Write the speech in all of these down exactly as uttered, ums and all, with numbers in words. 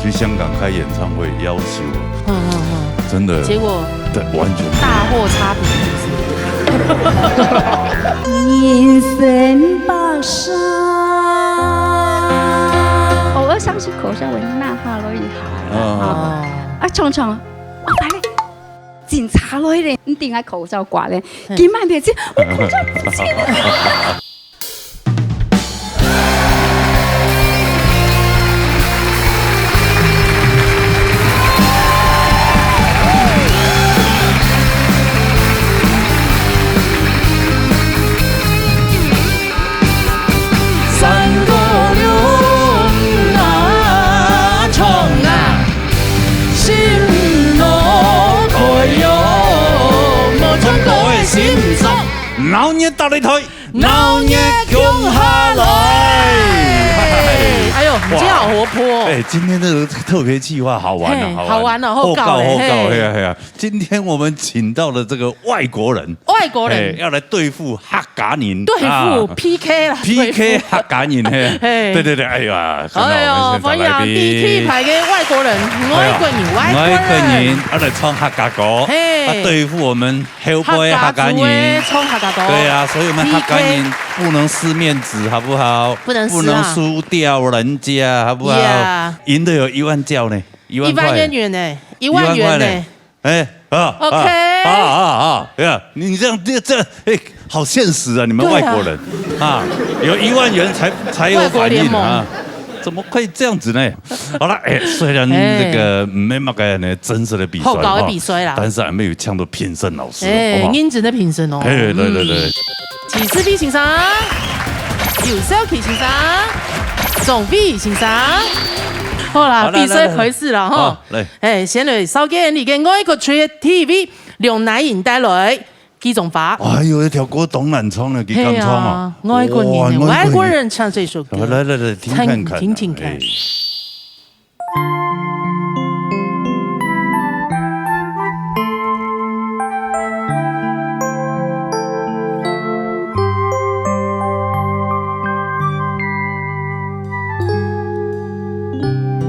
去香港開演唱會夭壽啊，嗯嗯嗯。真的，結果對，完全大貨差評，是不是？人生百態。偶爾想起口罩，我呐喊了一下，啊。啊，常常，啊，反正警察來咧，你頂下口罩掛咧，嗯。今晚別去，我口罩不見了。鬧熱大擂台，鬧熱共下來。哎喲，你今天好活潑哦。哇。哎，今天這個特別計劃好玩啊，嘿，好玩。好玩哦，好搞欸，好搞，嘿。嘿啊，嘿啊。今天我們請到了這個外國人，外國人。哎，要來對付客家人，對付啊。P K啦，P K對付。客家人，嘿。嘿。對對對，哎呀，看到我們現場來賓。哎喲，歡迎啊，第七排个外國人，哎呀，外國人，外國人。外國人，要來唱客家歌，嘿。啊，對付我們後輩客家人。客家族的唱客家歌。對啊，所以我們客家人不能失面子，好不好？不能失啊。不能輸掉人家，好不好？Yeah。贏的有一萬塊呢，一萬塊。一萬元呢，一萬元呢。一萬塊呢。 哎，啊，啊，OK。啊，啊，啊，呀，你這樣，這，這，哎，好現實啊，你們外國人，對啊。啊，有一萬元才，才有反應啊，外國聯盟。怎麼可以這樣子呢？好了，哎，雖然這個，哎。沒麼个呢，真實的比賽，好搞的比賽啦。哈，但是還沒有嗆到評審老師，哎，好不好？認真的評審哦。哎，對，對，對。嗯。徐世斌先生，游少奇先生，鍾偉先生。好啦，好，來，比賽開始了哈。來，來，來。好。 來。哎，先來紹介你个外國吹个地位，梁乃英帶來《地中花》。哎喲，這條歌當難唱了，佢敢唱啊？係啊，外國人呢，哇，外國人。外國人唱這首歌。來，來，來，聽看看啊，聽，聽看。哎。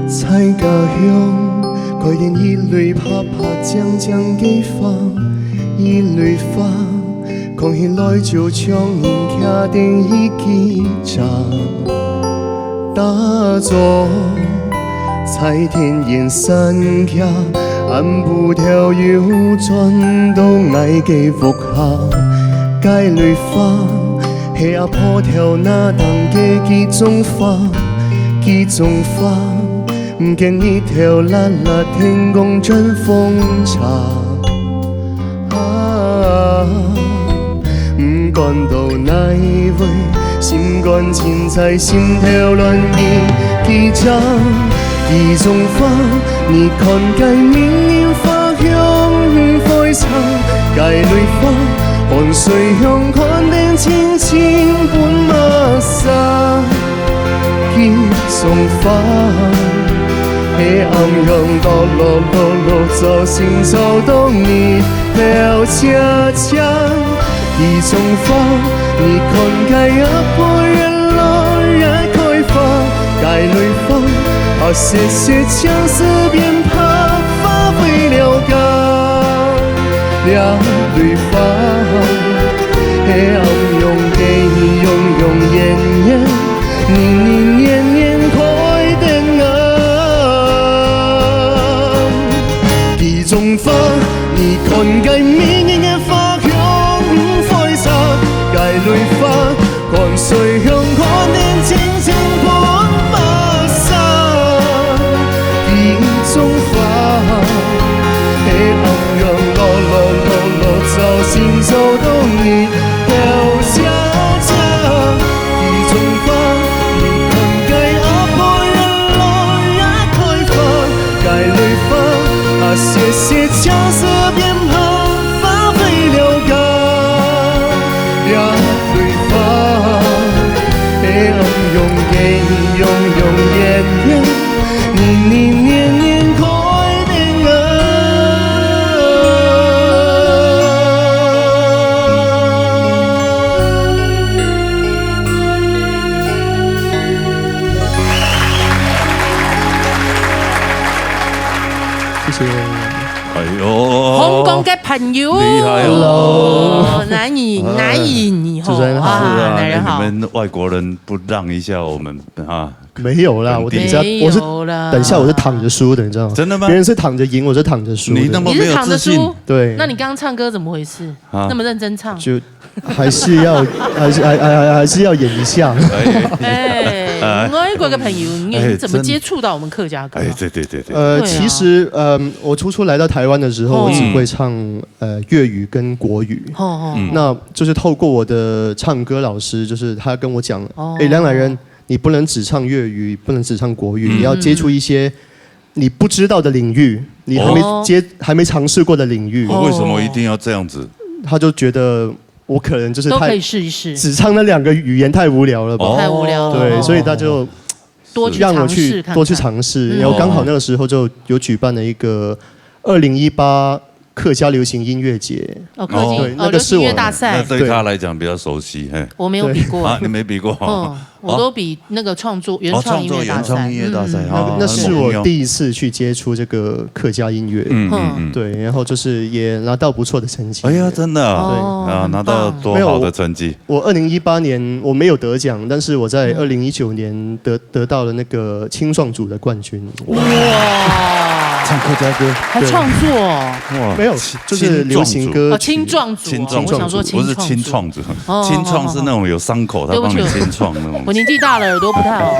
在家鄉，開等一蕊白白靚靚个花，一蕊花，看起來就像人徛等一支遮。打早，在田園散徛，暗晡頭又轉到𠊎个屋下。該蕊花，係阿婆頭那頂个地中花，地中花， 毋見日頭辣辣，天公轉風車。啊，毋管到哪位，心肝盡在心頭亂記記著。地中花，你看該迷人花香火車，該蕊花，汗水香看等親親分麼儕。 地中花，係暗香落落落落，朝晨照到日頭斜斜。地中花，你看該阿婆越老越開花，該蕊花，白雪雪青絲變白花飛了家。這蕊花，係暗湧个湧湧現現， 年年年年開等啊。地中花，你看該迷人个花香火車，該蕊花，汗水香看等親親分麼儕。地中花，係暗湧落落落落，朝晨照到日 頭斜斜。地中花，你看該阿婆越老越開花，該蕊花，白雪雪青絲變白花飛了家。這蕊花，係暗湧个湧湧現現， 年年年年開等啊。个朋友。厉害哦。哦，男人，哎，男人，你好，主持人好。啊，是啊，男人好。哎，你们外国人不让一下我们啊？没有啦，我等一下，没有啦。我是，等一下我是躺着输的，你知道吗？真的吗？别人是躺着赢，我是躺着输的。你那么没有自信。你是躺着输？对。那你刚刚唱歌怎么回事？啊。那么认真唱？就还是要，还是，还，还，还是要演一下。哎，哎，外国的朋友，你，哎，你怎么接触到我们客家歌啊？真，哎，对，对，对，对。呃，对啊。其实，嗯，我初初来到台湾的时候，哦。我只会唱，呃，粤语跟国语。哦，哦。嗯。那就是透过我的唱歌老师，就是他跟我讲，哦。哎，梁乃仁，你不能只唱粤语，不能只唱国语，嗯。你要接触一些你不知道的领域，你还没哦。接，还没尝试过的领域。为什么一定要这样子？他就觉得我可能就是太，都可以试一试。只唱那两个语言太无聊了吧？哦。太无聊了。对，哦。所以他就多去尝试看看。让我去多去尝试，嗯。然后刚好那个时候就有举办了一个二零一八客家流行音乐节。哦，客家，对，哦，那个是我，流行音乐大赛。那对他来讲比较熟悉，嘿。我没有比过。对。啊，你没比过？嗯，我都比那个创作，哦。原创音乐大赛。哦，创作原创音乐大赛，嗯。哦，那个，那是我第一次去接触这个客家音乐。嗯，嗯，嗯。对，然后就是也拿到不错的成绩。哎呀，真的啊。对。哦，啊，拿到多好的成绩。没有，我，我二零一八年我没有得奖，但是我在二零一九年得，嗯。得到了那个青壮组的冠军。哇！唱客家歌。还创作哦。对。哇，没有，青，就是流行歌曲。哦，青壮组哦，青壮组，我想说青创组。不是青创组。哦，青创是那种有伤口，哦，哦，哦。他帮你清创那种。对不起，我年纪大了，耳朵不太好。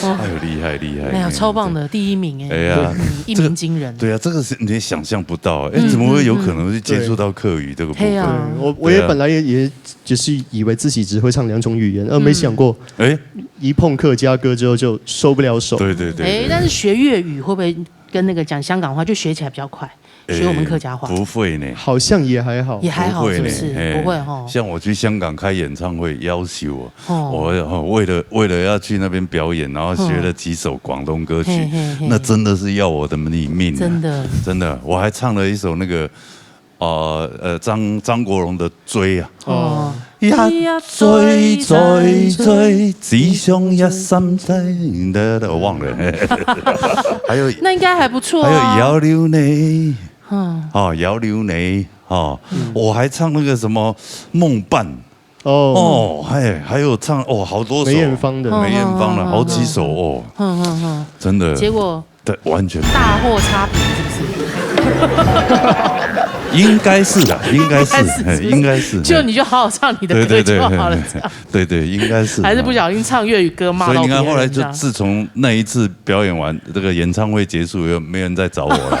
哎呦，厉害，厉害，哎呀，厉害。超棒的，第一名哎。哎呀，嗯，一鸣惊人。这个，对啊，这个是你也想象不到，哎，嗯，怎么会有可能去接触到客语这个部分？嗯，嗯。对啊。对，我，我也本来也，对啊。也只是以为自己只会唱两种语言，而没想过，嗯。哎。一碰客家歌之后就收不了手。对，对，对，哎，对。但是学粤语会不会跟那个讲香港话就学起来比较快？学我们客家话。哎，不会呢。好像也还好。也还好，不会呢，是不是？哎，不会吼。像我去香港开演唱会，要求我，哦。我，哦，为了，为了要去那边表演，然后学了几首广东歌曲，嗯。嘿，嘿，嘿。那真的是要我的命，命啊。真的。真的，我还唱了一首那个，呃，呃，张，张国荣的《追》啊。哦。呀，追，追，追，只想一生追，我忘了。还有，那应该还不错啊。还有《要留你》。嗯。哦，《要留你》，哦，嗯。我还唱那个什么《梦伴》。哦。哦，还，还有唱，哦，好多首。梅艳芳的。梅艳芳的，哦，哦，哦，好几首哦。嗯，嗯，嗯。真的。结果对，完全不一样。大获差评是不是？应该是的，应该是，应该是。嘿，应该是，就你就好好唱你的歌就好了，嘿。对，对，对，这样。对，对，应该是。还是不小心唱粤语歌骂到别人这样。所以你看，后来就自从那一次表演完，这个演唱会结束以后，没人再找我了。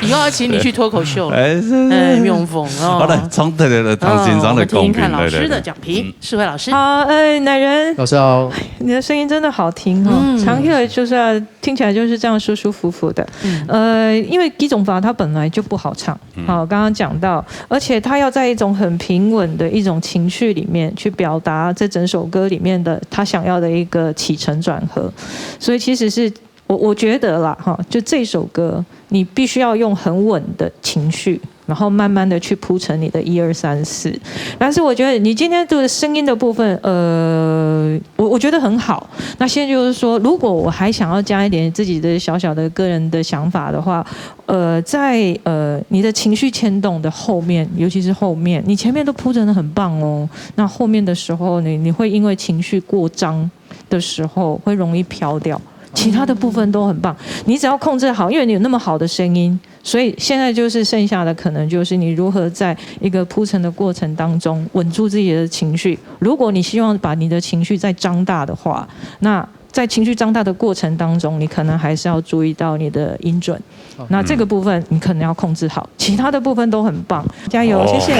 以后要请你去脱口秀了。哎，是，是，哎，是。面疯哦。好了，从这里的唐先生的公平，哦，我们听听看老师的讲评，来，来，来。嗯。世慧老师。好，哎，乃仁。老师好。你的声音真的好听哦，嗯。长期以来就是要听起来就是这样舒舒服服的。嗯。呃，因为基隆法它本来就不好唱，嗯。好，刚刚讲到，而且他要在一种很平稳的一种情绪里面去表达这整首歌里面的他想要的一个起承转合，所以其实是我，我觉得啦，哈，就这首歌，你必须要用很稳的情绪，然后慢慢地去铺陈你的一二三四。但是我觉得你今天这个声音的部分，呃，我，我觉得很好。那现在就是说，如果我还想要加一点自己的小小的个人的想法的话，呃，在，呃，你的情绪牵动的后面，尤其是后面，你前面都铺陈得很棒哦，那后面的时候，你，你会因为情绪过张的时候，会容易飘掉。其他的部分都很棒，你只要控制好，因为你有那么好的声音，所以现在就是剩下的可能就是你如何在一个铺陈的过程当中稳住自己的情绪。如果你希望把你的情绪再张大的话，那在情绪张大的过程当中，你可能还是要注意到你的音准。好。那这个部分你可能要控制好，其他的部分都很棒，加油，哦。谢谢。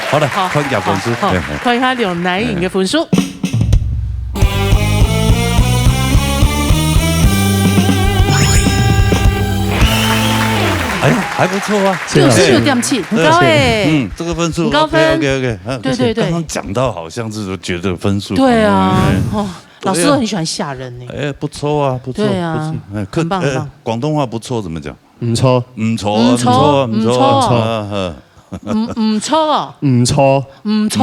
好的，好，看一下分数。好，好，嘿，嘿。看一下梁乃仁的分数。哎呀，还不错啊。九十六点七，很高哎。嗯，这个分数很高分。OK，OK，OK，啊，对，对，对。刚刚讲到好像是觉得分数，对啊，嗯，哦，老师都很喜欢吓人呢。哎，不错啊，不错，对啊，不错。哎，可，很棒，很棒。呃，广东话不错怎么讲？ 毋錯。毋錯啊，毋錯啊，毋錯啊，毋錯啊。毋錯。啊，哈。毋，毋錯哦。毋錯。毋錯，毋錯。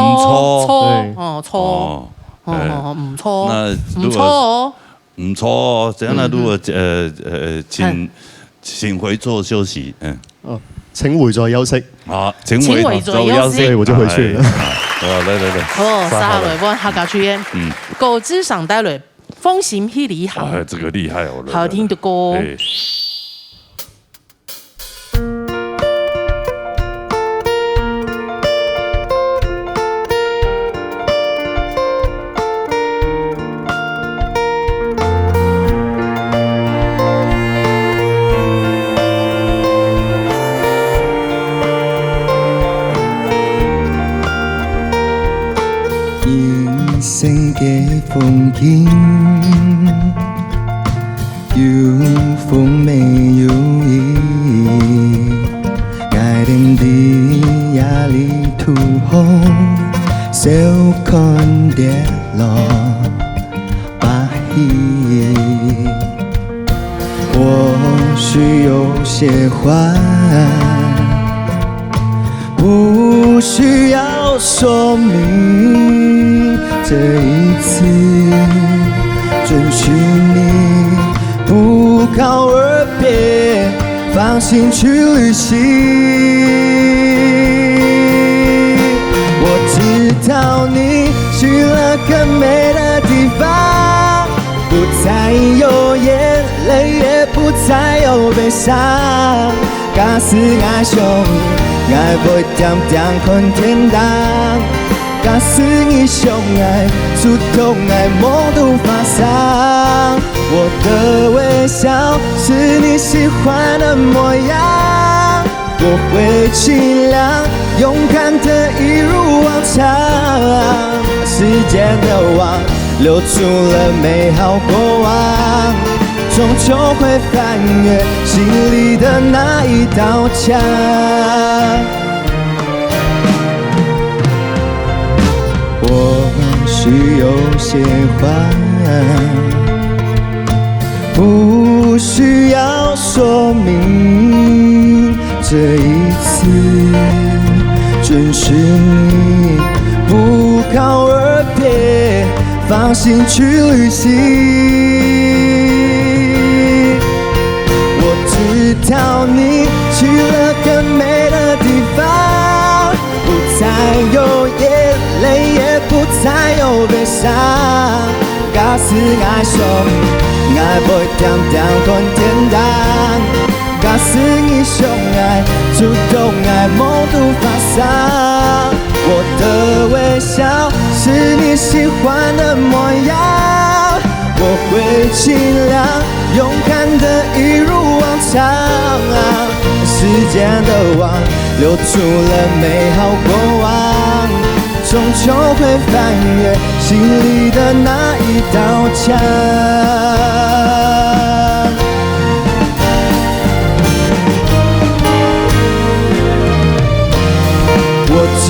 錯，對。哦，錯。哦，哦，哎。哦，毋錯。那如果，毋錯哦。嗯，毋錯哦，這樣呢，嗯，如果，呃，呃，請，嗯。請回座休息，嗯。哦，請回座休息。好，請回座休息。請回座休息。對，我就回去了。哎，好，好，來，來，來。哦，沙拉。沙拉，我客家曲院。嗯。高智商帶來，放心去旅行。哎，這個厲害哦，來，好聽的歌。來，來。哎。 人生个風景，有風也有雨，𠊎等在這泥土項，笑看跌落。 把戲。或許有些話不需要說明，這一次准許你不告而別，放心去旅行。我知道你去了更美的地方， 不再有眼淚，也不再有悲傷。假使𠊎想，𠊎會恬恬看天堂。假使你想𠊎，就同𠊎夢都發生。我的微笑是你喜歡的模樣。 我會盡量勇敢地一如往常。時間的網留住了美好過往，終究會翻越心裡的那一道牆。或許有些話 不需要說明，這一次准許你不告而別，放心去旅行。我知道你去了更美的地方， 不再有眼淚，也不再有悲傷。假使𠊎想，𠊎會恬恬看天堂。假使你想𠊎，就同𠊎夢都發生。我的微笑是你喜歡的模樣。 我會盡量勇敢地一如往常。時間的網留住了美好過往，終究會翻越心裡的那一道牆。我知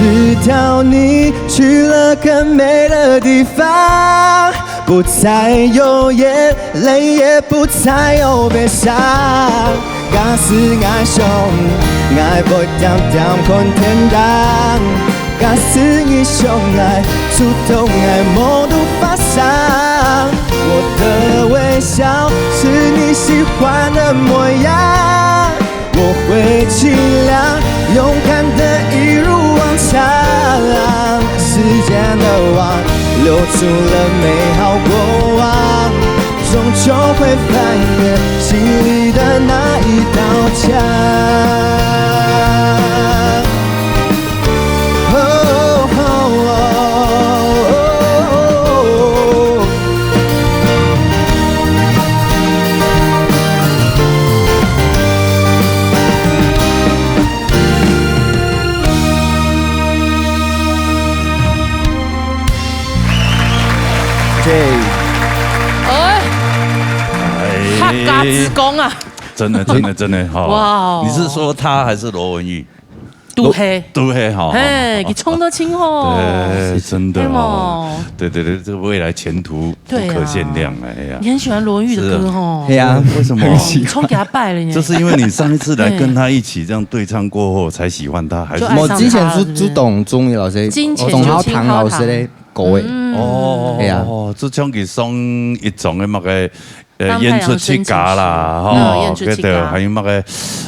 道你去了更美的地方。 不再有眼淚，也不再有悲傷。假使𠊎想，𠊎會恬恬看天堂。假使你想𠊎，就同𠊎夢都發生。我的微笑是你喜歡的模樣。 我會盡量勇敢地一如往常。時間的網留住了美好過往，終究會翻越心裡的那一道牆。哦，哦，哦，哦。 哎，哎，客家之光啊！真的，真的，真的，哈。哇哦。你是說他還是羅文玉？都係。都係，哈，哈，嘿，哈。佢唱到盡好。對，真的哦。係無？對，對，對，這個未來前途不可限量，對啊。哎呀。你很喜歡羅文玉的歌哦。是啊。係啊。為什麼？你唱幾下擺了呢？就是因為你上一次來跟他一起這樣對唱過後，才喜歡他，還是？就愛上他了，我之前主，是不是？主動鍾意老師，金錢鍾浩堂老師的歌誒。嗯。哦，係啊。哦，就像佢上一張个麼个，呃，當太陽演出七家啦，升起時吼，嗯演出七家對，還有麼个，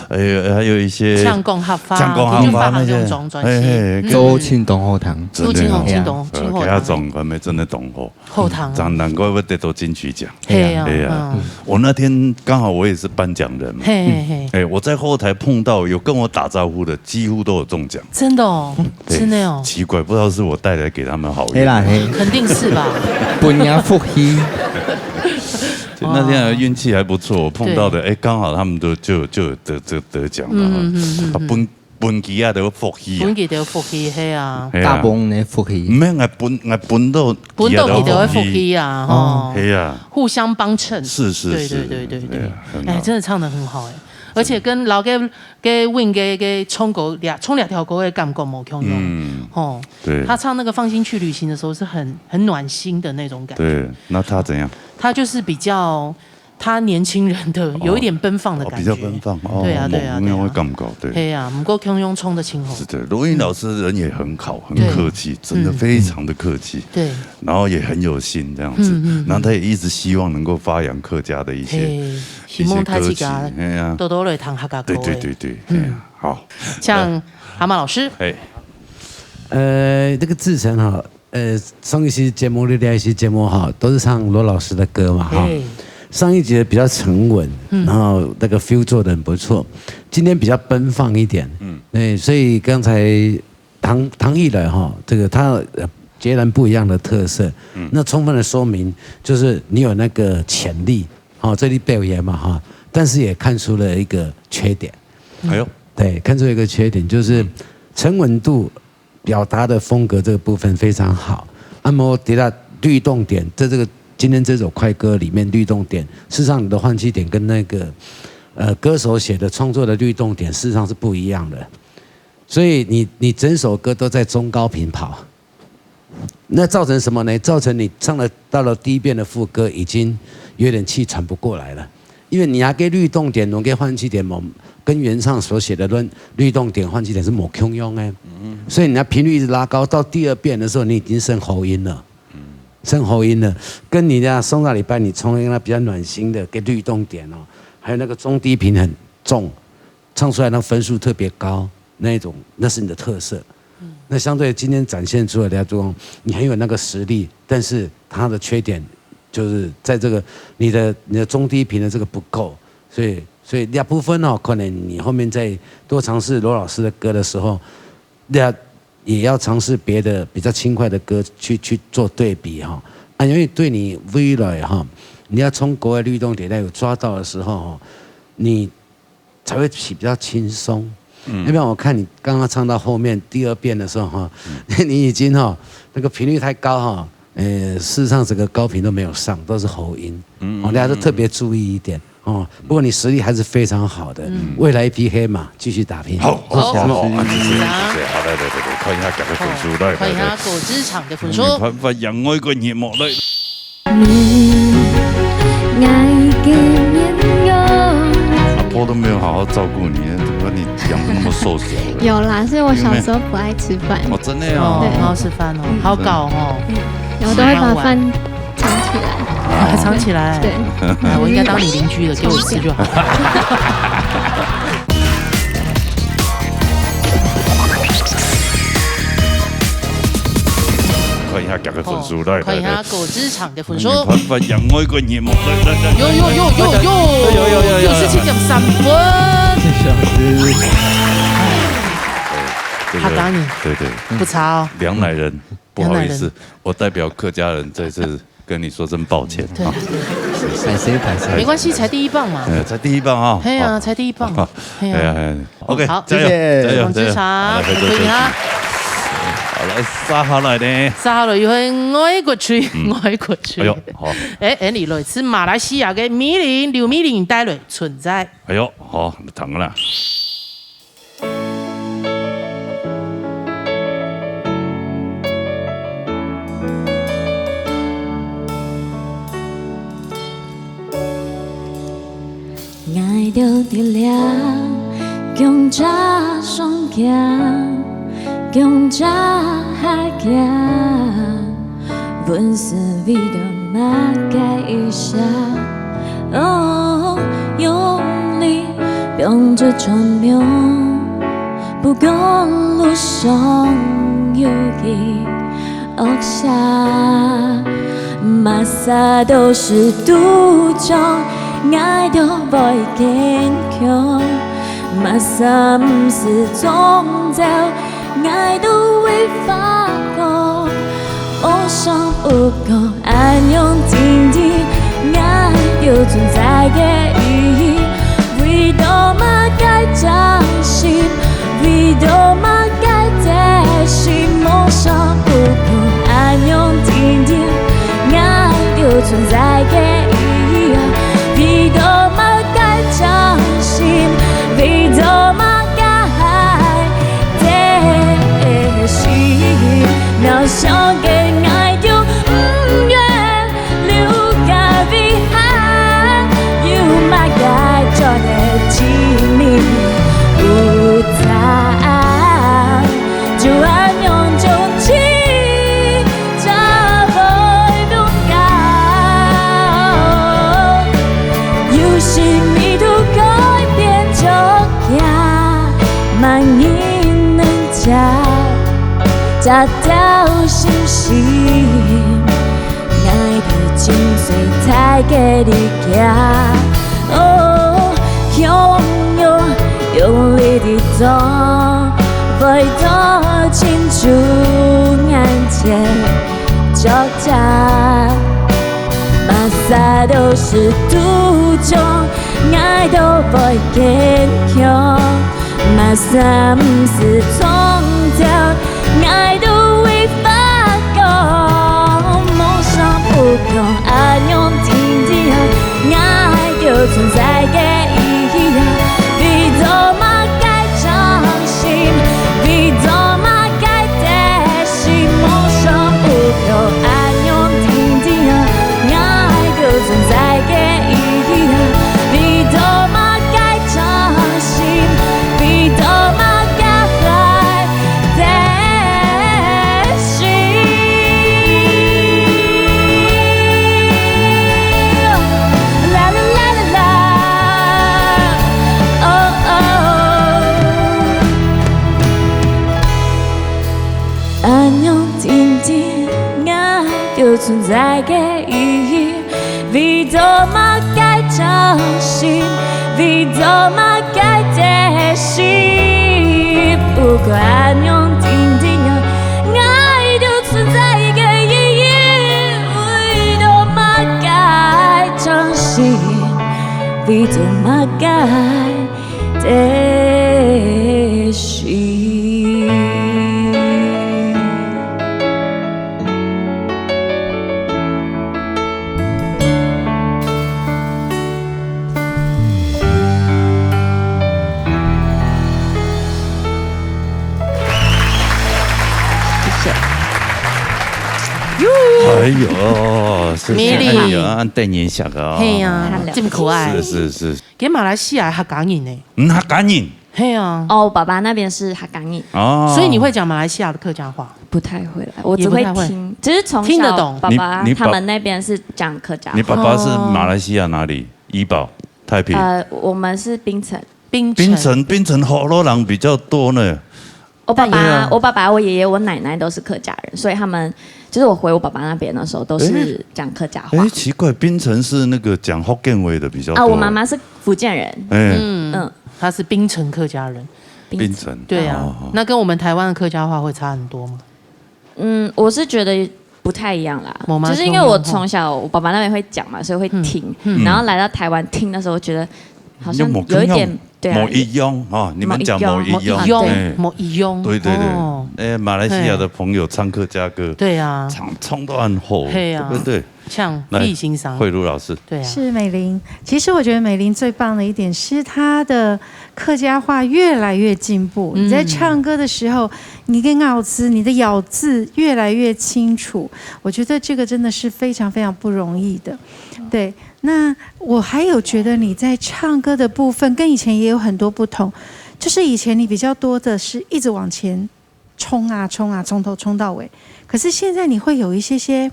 呃，還有一些唱功合法，唱功合法那些，就發行這種專專輯嘿嘿，嗯歌青铜後堂，真的哦青铜青铜呃，給他種，還没真的懂吼，后堂，长难怪会得到金曲奖。嘿呀，哎呀嗯，我那天刚好我也是颁奖人嘛，嘿嘿嘿，哎，我在后台碰到有跟我打招呼的，几乎都有中奖。真的哦，对真的哦，奇怪，不知道是我带来给他们好运。係啦，係肯定是吧？分人福氣。就那天还运气还不错，我碰到的，哎，刚好他们都就就有得得得奖了哈。啊，本本期啊都有福气啊本，期就有福气，嘿啊，哎呀大崩的福气。没有，我本我本到本到期就有福气啊，吼，哎呀，互相帮衬，是是是，对对对对对对，很好哎，真的唱得很好哎，而且跟老给给 Win 给给冲狗俩冲两条狗的感觉无共样，嗯，吼，对，他唱那个《放心去旅行》的时候是很很暖心的那种感觉，对，那他怎样？他就是比较他年轻人的有一点奔放的哦感觉，比较奔放哦，对啊对啊对啊某种会感觉对。对啊，不过共样冲的情吼，是的，罗云老师人也很好，很对客气，真的非常的客气，对，然后也很有心这样子嗯嗯嗯，然后他也一直希望能够发扬客家的一些嘿，一希望些歌曲，他自家哎呀，多多来谈客家歌对对哎，对对，哎呀，好，像蛤蟆老师，哎，呃，这个志成哈，呃，上一期节目、六一期节目哈，都是唱罗老师的歌嘛哈。嘿，上一集比较沉稳，嗯然后那个 feel 做的很不错。今天比较奔放一点，嗯嗯，对，所以刚才唐唐奕来哈，这个他呃截然不一样的特色，那充分的说明就是你有那个潜力，好，这里表演嘛哈，但是也看出了一个缺点。哎呦，对，看出一个缺点，就是沉稳度、表达的风格这个部分非常好。那么提到律动点，在这个今天这首快歌里面，律动点，事实上你的换气点跟那个呃歌手写的创作的律动点，事实上是不一样的。所以你你整首歌都在中高频跑，那造成什么呢？造成你唱了到了第一遍的副歌，已经有点气喘不过来了，因为你那个律动点、那个换气点嘛，跟原唱所写的律律动点、换气点是无共样的，所以你那频率一直拉高，到第二遍的时候，你已经剩喉音了，剩喉音了，跟你那上个礼拜你唱的那比较暖心的，跟律动点哦，还有那个中低频很重，唱出来那分数特别高那一种，那是你的特色。那相对今天展现出来的，就你很有那个实力，但是它的缺点就是在这个你的你的中低频的这个不够，所以所以那部分哦，可能你后面再多尝试罗老师的歌的时候，那也要尝试别的比较轻快的歌去去做对比哈。啊，因为对你未来哈，你要从国外律动点带有抓到的时候哈，你才会起比较轻松。嗯，要不然我看你刚刚唱到后面第二遍的时候哈，你已经哈那个频率太高哈，呃，事实上整个高频都没有上，都是喉音。嗯，哦，大家都特别注意一点哦。不过你实力还是非常好的，未来一匹黑马继续打拼。好，好好，好，嗯谢谢，谢谢，好，来来来来，看一下各个分数，来，看一下来来，果汁厂的分数，你看发扬我一个热幕来。你，爱个面容。阿婆都没有好好照顾你，把你养得那么瘦小了。有啦，是我小时候不爱吃饭，哦，真的哦，哦。好好吃饭哦，好搞哦，我都会把饭藏起来。把它藏起来。对，哎，我应该当你邻居的，给我吃就好。看一下各个分数，来，看一下来来。果汁厂的分数，你看发扬我一个热幕，来来来。有有有有有，有有有有六十七点三分，这个他打你对对，不差哦。梁乃仁，不好意思梁乃仁，我代表客家人再次跟你说声抱歉对啊。歹勢歹勢。没关系，才第一棒嘛。哎，才第一棒啊。嘿啊，好才第一棒好。嘿啊。哎呀，哎呀，OK，好加油，谢谢加油，王志加油强好来，合作可以啊继续。好，来，沙哈来呢？沙哈了以后，我过去，我过去。哎呦，好，哎，哎，你来自马来西亚的米林，刘米林带来存在。哎呦，好，你疼了。 Ngai deu ti liang, kiong cha song kiang, kiong cha ha kiang. 本是為著麼个一下，哦，用力用著全命，不管路上有幾惡險，麼儕都是拄著，𠊎都會堅強，麼儕毋使衝走， 𠊎都會發光。夢想不過恁樣定定，𠊎有存在个意義。為著麼个真心，為著麼个真心，夢想不過恁樣定定，𠊎有存在个意義啊。為著麼个真心，為著麼个 个心，渺小个𠊎就毋願留个遺憾，有麼个做得證明？無差，就恁樣就去，才會勇敢。有時迷途改變足驚，麼人能 照，照到星星，𠊎个精髓在个力量。哦，用用用力地撞，回到清楚眼前，就像，麼儕都是拄著，𠊎都會堅強。 麼儕毋使衝走，𠊎都會發光。夢想不過恁樣定定，𠊎有存在个意義。為著麼个真心，為著麼个 心，夢想不過恁樣定定，𠊎有存在个意義。為著麼个真心，為著麼个還在心。啦啦啦啦啦，哦哦。 恁樣定定，𠊎有存在个意義。為著麼个真心，為著麼个真心，不過恁樣定定，𠊎有存在个意義。為著麼个真心，為著麼个 的心。謝謝。哎喲，是，是，美麗。哎喲，恁得人惜啊。嘿啊，Hello。這麼可愛。是，是，是。 佢馬來西亞客家人呢？嗯，客家人。係啊。哦，我爸爸那邊是客家人。哦。所以你會講馬來西亞的客家話？不太會啦，我只會聽，也不太會。只是從小聽得懂。爸爸他們那邊是講客家話。你，你，你爸爸是馬來西亞哪裡？怡保、太平？呃，我們是檳城。檳城。檳城，檳城福佬人比較多呢。 我爸爸、對啊。我爸爸、我爺爺、我奶奶都是客家人，所以他們，就是我回我爸爸那邊的時候，都是講客家話。欸，奇怪，檳城是那個講福建話的比較多。啊，我媽媽是福建人。欸。嗯，嗯。她是檳城客家人。檳城。對啊，哦。那跟我們台灣的客家話會差很多嗎？嗯，我是覺得不太一樣啦，我媽就是因為我從小我爸爸那邊會講嘛，所以會聽，嗯，嗯。然後來到台灣聽的時候，我覺得好像有一點 對啊。無一樣哈，你們講無一樣，無一樣，欸。無一樣，對，對，對。哦。欸，馬來西亞的朋友唱客家歌，對啊。唱，唱到很好，對啊。對不對？像畢先生。來，慧茹老師。對啊。是美玲。其實我覺得美玲最棒的一點是她的客家話越來越進步。嗯。你在唱歌的時候，你的咬字，你的咬字越來越清楚。我覺得這個真的是非常非常不容易的。對，那我還有覺得你在唱歌的部分跟以前也有很多不同，就是以前你比較多的是一直往前衝啊衝啊，從頭衝到尾。可是現在你會有一些些，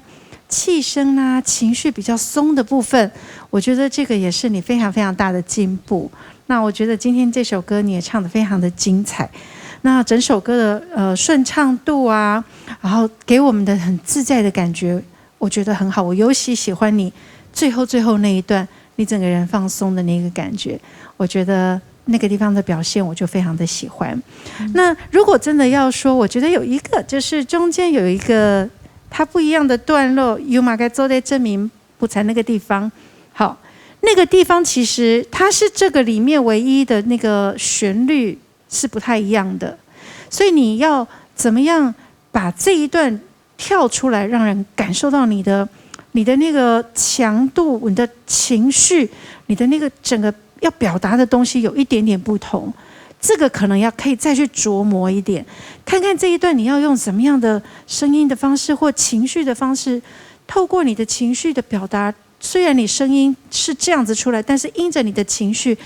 气声啊、情绪比较松的部分，我觉得这个也是你非常非常大的进步。那我觉得今天这首歌你也唱得非常的精彩，那整首歌的，呃，顺畅度啊，然后给我们的很自在的感觉，我觉得很好。我尤其喜欢你最后最后那一段，你整个人放松的那个感觉，我觉得那个地方的表现我就非常的喜欢。那如果真的要说，我觉得有一个，就是中间有一个它不一样的段落，有马该做的证明不在那个地方。好，那个地方其实它是这个里面唯一的那个旋律是不太一样的，所以你要怎么样把这一段跳出来，让人感受到你的，你的那个强度、你的情绪、你的那个整个要表达的东西有一点点不同。这个可能要可以再去琢磨一点，看看这一段你要用什么样的声音的方式或情绪的方式，透过你的情绪的表达，虽然你声音是这样子出来，但是因着你的情绪，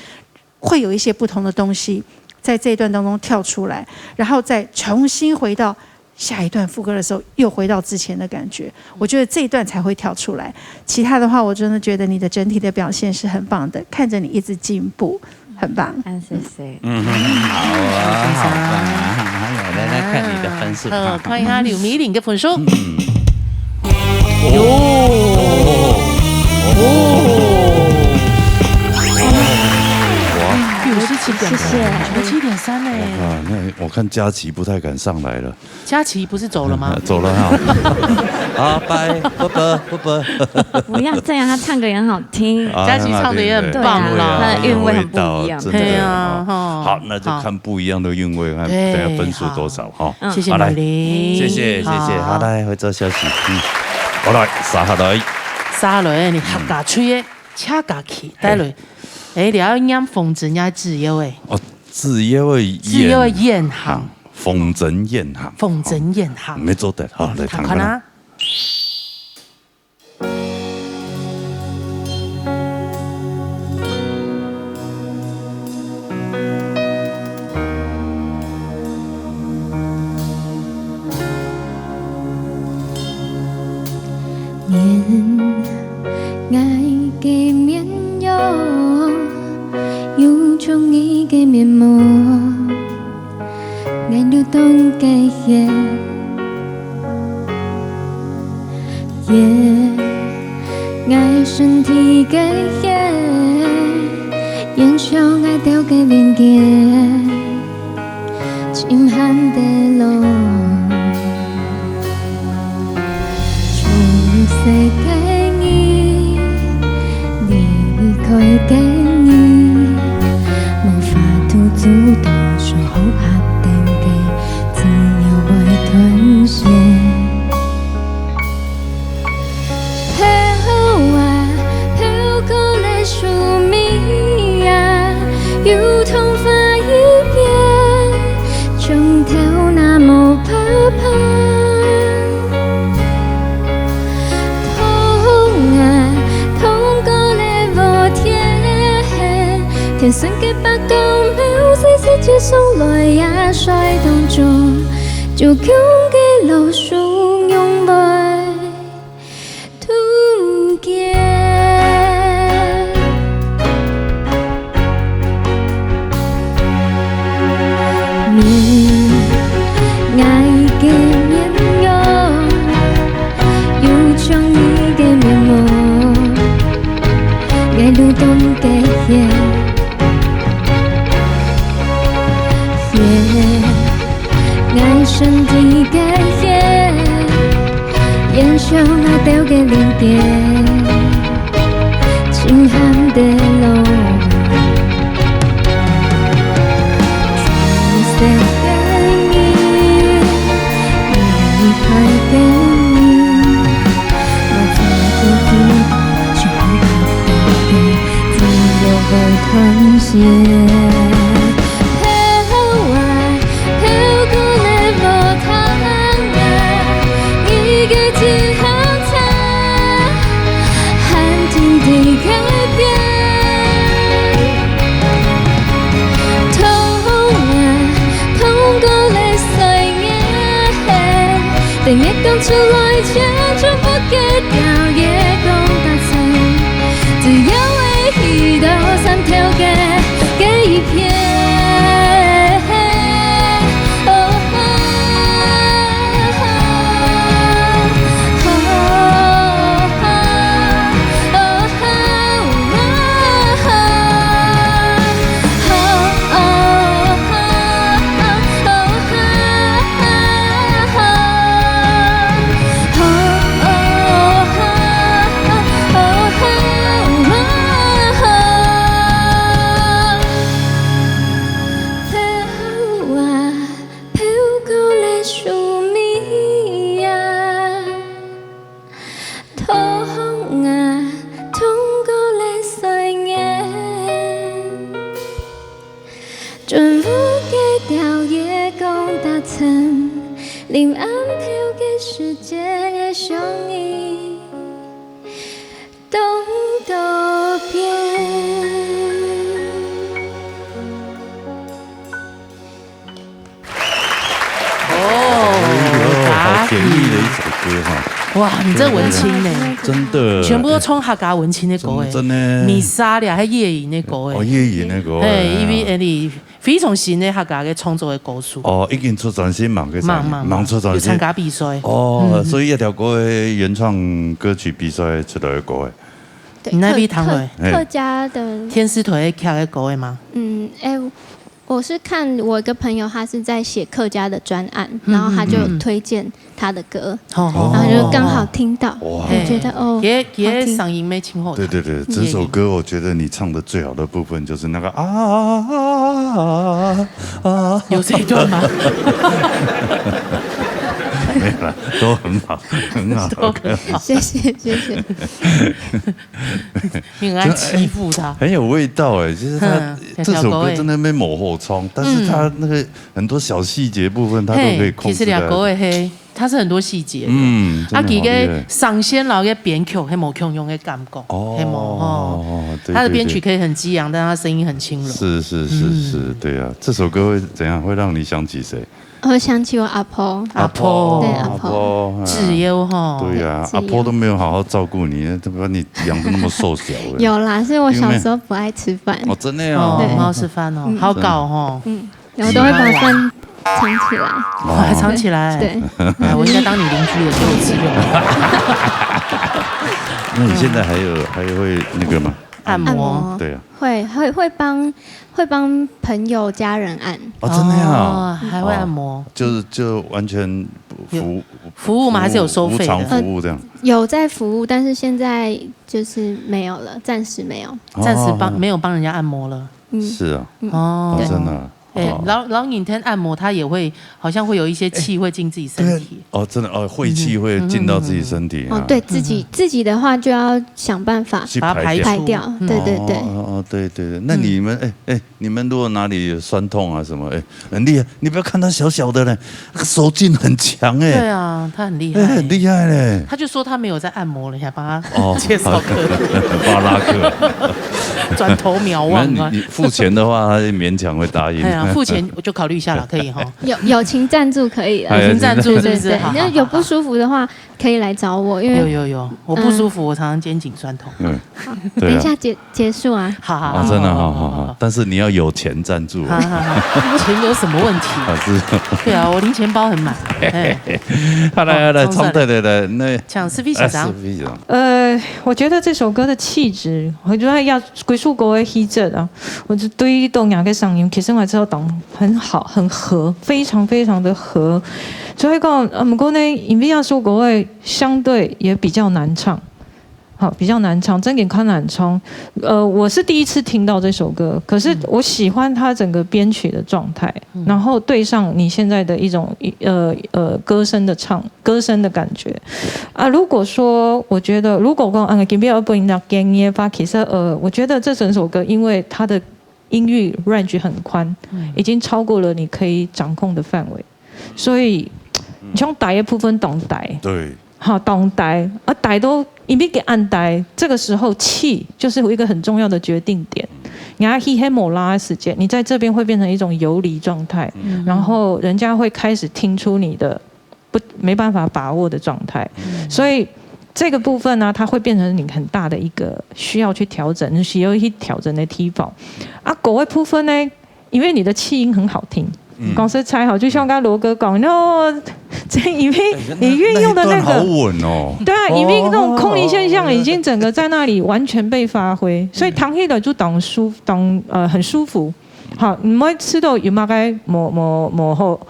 会有一些不同的东西在这一段当中跳出来，然后再重新回到下一段副歌的时候，又回到之前的感觉。我觉得这一段才会跳出来，其他的话，我真的觉得你的整体的表现是很棒的，看着你一直进步，很棒。嗯，谢谢。嗯，好啊，好棒啊！哎呀，来来看你的分数。好，看一下刘美玲的分数。哦，九十七点，谢谢九十七点三呢。啊，那我看佳琪不太敢上来了，佳琪不是走了吗？走了哈。好，拜，拜拜拜拜。不要这样，他唱歌也很好听。啊佳琪唱得也很棒啦。他的韵味很不一样真的对啊，哈。哈。好，那就看不一样的韵味，看对等下分数多少哈。谢谢好来美玲，谢谢谢谢，好来回做消息，嗯，好来，撒下来，撒落你客家吹的，恰家去，带落。哎，你要念风筝呀，自由的，哦，自由的自由的雁雁行，风筝雁行，风筝雁行，没做得，好来看看啊。看看啊。念𠊎个綿羊，又像你个面目，𠊎流動个血，也𠊎身體个血，延續𠊎兜个連結。 盡寒个路，出世个你，離開个你，無法度阻擋想好下等个自由會斷線。 飄啊，飄過來樹尾啊，又同花一片，像頭那毛白白。痛啊，痛過來無天，天生个白光，某些時節送來呀，摔當中，就共个老樹用來。越讲出来，像祝福个调也讲得成，只有回去到山头个个一片。哦，哦，哦，哦，哦。 透風啊，透過來樹尾啊，透風啊，透過來睡眼。 全部个調也講得成，臨暗頭个時節，𠊎想你當多遍。哦，好甜蜜的一首歌哈。哇，你這文青呢？真的，全部都唱客家文青的歌誒，真的，米莎了，還夜影的歌誒，哦，夜影的歌，嘿，因為你非常新的客家个創作的歌手，哦，已經出專輯嘛，个嘛嘛忙出專輯，有參加比賽，哦，所以這條歌的原創歌曲比賽出來的歌誒，對，你那邊客談回客客家的，電視台劇的歌誒嗎？嗯，哎，我是看我一個朋友，他是在寫客家的專案，然後他就推薦他的歌，吼吼然後就剛好聽到，哇我覺得哦，佢佢好聽聲音咩清好聽，對對對，這首歌我覺得你唱的最好的部分就是那個啊啊啊啊啊，有這一段嗎？沒有啦，都很好，很好。都很好，謝謝謝謝。你很愛欺負他。很有味道哎，其實他嗯這首歌真的沒某後衝，但是他那個很多小細節部分他都可以嘿，控制在。其實兩个誒嘿，它是很多細節的。嗯，啊，真的好厲害佢个聲線摎个編曲，係無共樣个感覺，哦係無吼？對它的編對對曲可以很激昂，但它聲音很輕柔。是是是是，對啊，這首歌會怎樣？會讓你想起誰？我想起我阿婆，阿婆對阿婆，婆，自由吼，對呀，自由阿婆都沒有好好照顧你，都把你養得那麼瘦小了。有啦，是我小時候不愛吃飯，哦，真的哦，哦，很好吃飯哦，好搞吼，嗯，我都會把飯藏起來，我還藏起來。對，哎，我應該當你鄰居的，給我吃就好。那你現在還有還會那個嗎？按摩，按摩對啊，會會會幫會幫朋友家人按，哦，真的呀，哦，還會按摩，就是就完全服服務嗎？還是有收費無償的？服務這樣，有在服務，但是現在就是沒有了，暫時沒有。暫時幫哦沒有幫人家按摩了。嗯，是啊，哦哦，真的啊，哎哦，然後然後你聽按摩，它也會好像會有一些氣會進自己身體。哦，真的哦，晦氣會進到自己身體啊，哦，對自己自己的話就要想辦法去把它排排掉。除排掉，对对对，哦哦，对对对，那你们哎哎，你们如果哪里有酸痛啊什么，哎，很厉害，你不要看他小小的嘞，那个手劲很强哎，對啊，他很厲害，哎，很厉害嘞。他就說他沒有在按摩了，你還幫他哦，介紹客人，巴拉克，轉頭瞭望啊那你。你付錢的話，他就勉強會答應。哎呀，付錢我就考慮一下了，可以哈。友友情贊助可以了，哎友情贊助是不是？对对，好好那有不好舒服的话可以來找我，因為有有有，我不舒服，我常常肩頸痠痛。嗯，对啊，等一下结结束啊，好好好，啊，真的，好好好好，但是你要有錢贊助啊。好好好，錢有什麼問題？啊，是。對啊，我零錢包很滿。哎，好，來來來，好唱對對對，那像是非常哎是非常，呃，我觉得这首歌的气质，我觉得要归宿国的气质啊，我就对于东亚的嗓音，其实我知道懂很好，很合，非常非常的合。所以讲，呃，不过呢，因为要说国外相对也比较难唱，好，比较难唱，真的看难唱。呃，我是第一次听到这首歌，可是我喜欢它整个编曲的状态，然后对上你现在的一种呃呃歌声的唱歌声的感觉。啊，如果说我觉得，如果讲嗯，今天要分人建议的话，其实呃，我觉得这整首歌，因为它的音域 range 很宽，已经超过了你可以掌控的范围，所以你从低的部分当低，对，哈，当低啊，低到一米个按低，这个时候气就是有一个很重要的决定点。你要 hit 黑某拉的时间，你在这边会变成一种游离状态，然后人家会开始听出你的不，没办法把握的状态。所以这个部分呢，它会变成你很大的一个需要去调整，需要去调整的地方。啊，狗的部分呢，因为你的气音很好听，嗯。讲实在吼，就像刚刚罗哥讲，哦，这因为哎，那，你运用的那个，那一段好稳哦。对啊，因为那种空灵现象已经整个在那里完全被发挥，所以听起来就当舒，当，呃，很舒服。好，你们吃到有那个磨，磨，磨合，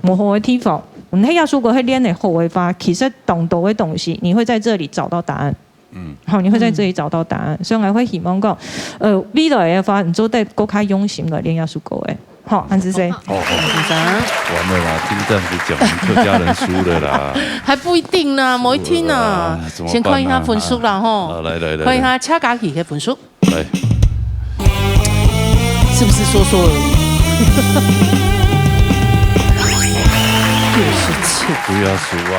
磨合的地方，你那个如果会练得好的话，其实当多的东西，你会在这里找到答案。嗯。好，你会在这里找到答案。所以我会希望讲，呃，未来的话，你做得更加用心个练习过诶。好，安子谁？哦，哦，先生。完了啦，听这样子讲，我们客家人输了啦。还不一定呢，某一天呢，输了啦，怎么办啊？先看一下分数啦，吼。好，来，来，来，看一下蔡佳琪的分数。来。是不是说说而已？六十七。不要输啊。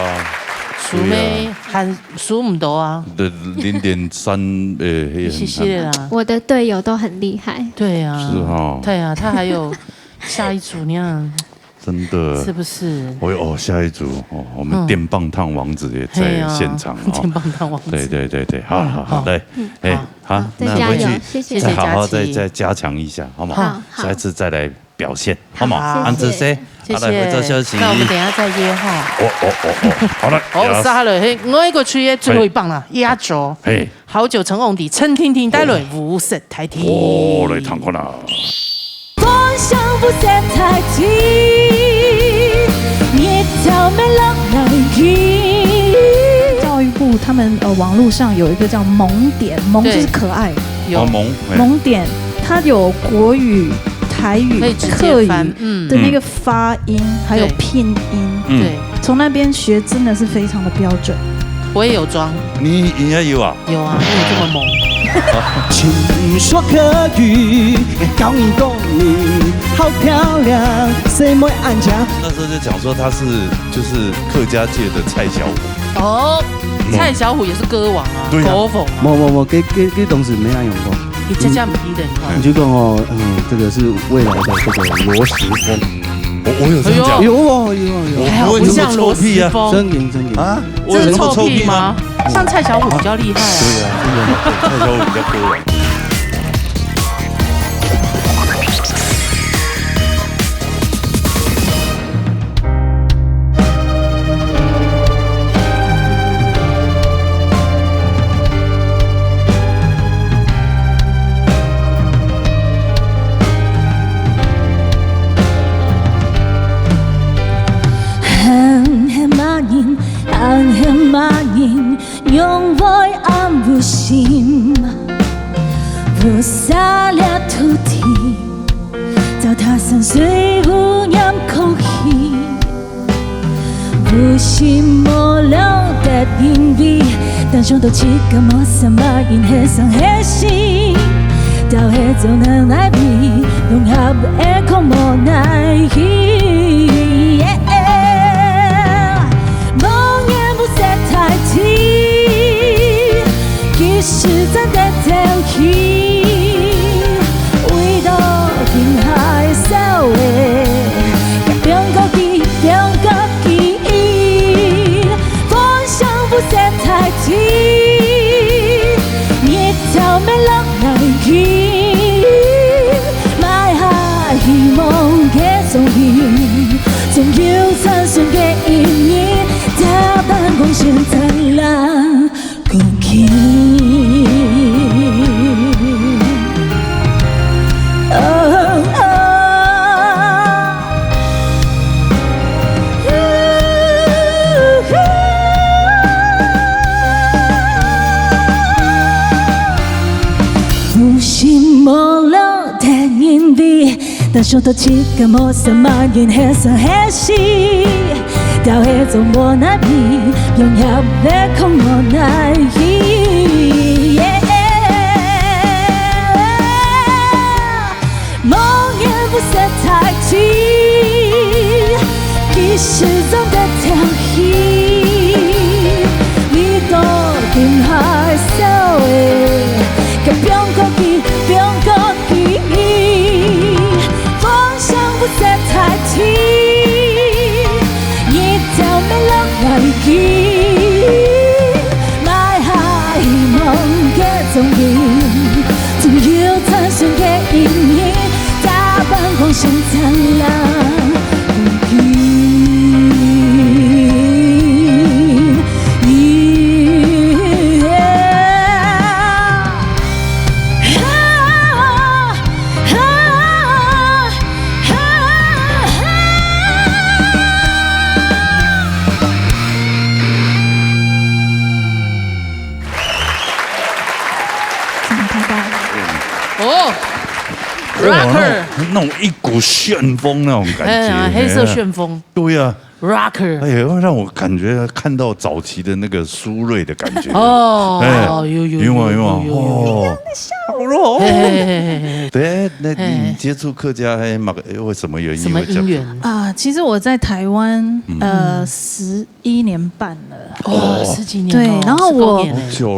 输咩？对啊。还 输毋到啊。对，零点三，呃，也很，一些些啦。我的队友都很厉害。对啊。是哈。对啊，他还有下一组那样。真的。是不是？我有，哦，下一组，哦，我们嗯。电棒烫王子也在现场，嘿啊，哦。电棒烫王子。对，对，对，对，好，好，好，好。来，嗯。哎，好。好，好，再加油，那回去谢谢。再好好再，谢谢佳琪。再加强一下，好吗？好，好。下一次再来 表现，好吗？好。安子谁？谢谢。好，来，回头休息。那我们等一下再约哈。哦，哦，哦，哦，好了，哦，yes。杀了，嘿，我一个区的最后一棒了，压轴。嘿。好久成瓮底，陈婷婷带来五色台体。哦，来，听看啦。教育部他们，呃，网络上有一个叫萌点，萌就是可爱。对。有。哦，萌，嘿。萌点，它有国语、台语、可以直接翻，客语，嗯。的那个发音，嗯。还有拼音。对。嗯。对。从那边学真的是非常的标准。我也有装。你应该有啊。有啊，因为这么猛。请说客语，教你讲你好漂亮，谁没安家？那时候就讲说他是，就是客家界的蔡小虎。哦，嗯。蔡小虎也是歌王啊，对啊。歌王啊。没，没，没，这，这，这东西没人用过。你这，这毋知的，你看。你就讲哦，嗯，这个是未来的这个罗时丰。我，我有这样讲。哎呦。有哦，有哦，有哦。我不会这么臭屁啊。哎呀，我像罗时丰。真的，真的。啊？我有那么臭屁吗？这是臭屁吗？像蔡小虎比较厉害啊。对啊，真的，蔡小虎比较多啊。哇，那种那种一股旋风那种感觉，哎呀，黑色旋风，对呀，Rocker，哎呀，让我感觉看到早期的那个苏芮的感觉。哦，哎，有有有有有有有，哦，好了，对，那你接触客家黑马，为什么原因？什么因缘？啊，其实我在台湾，呃，十一年半了。 哦，十几年，对，然后我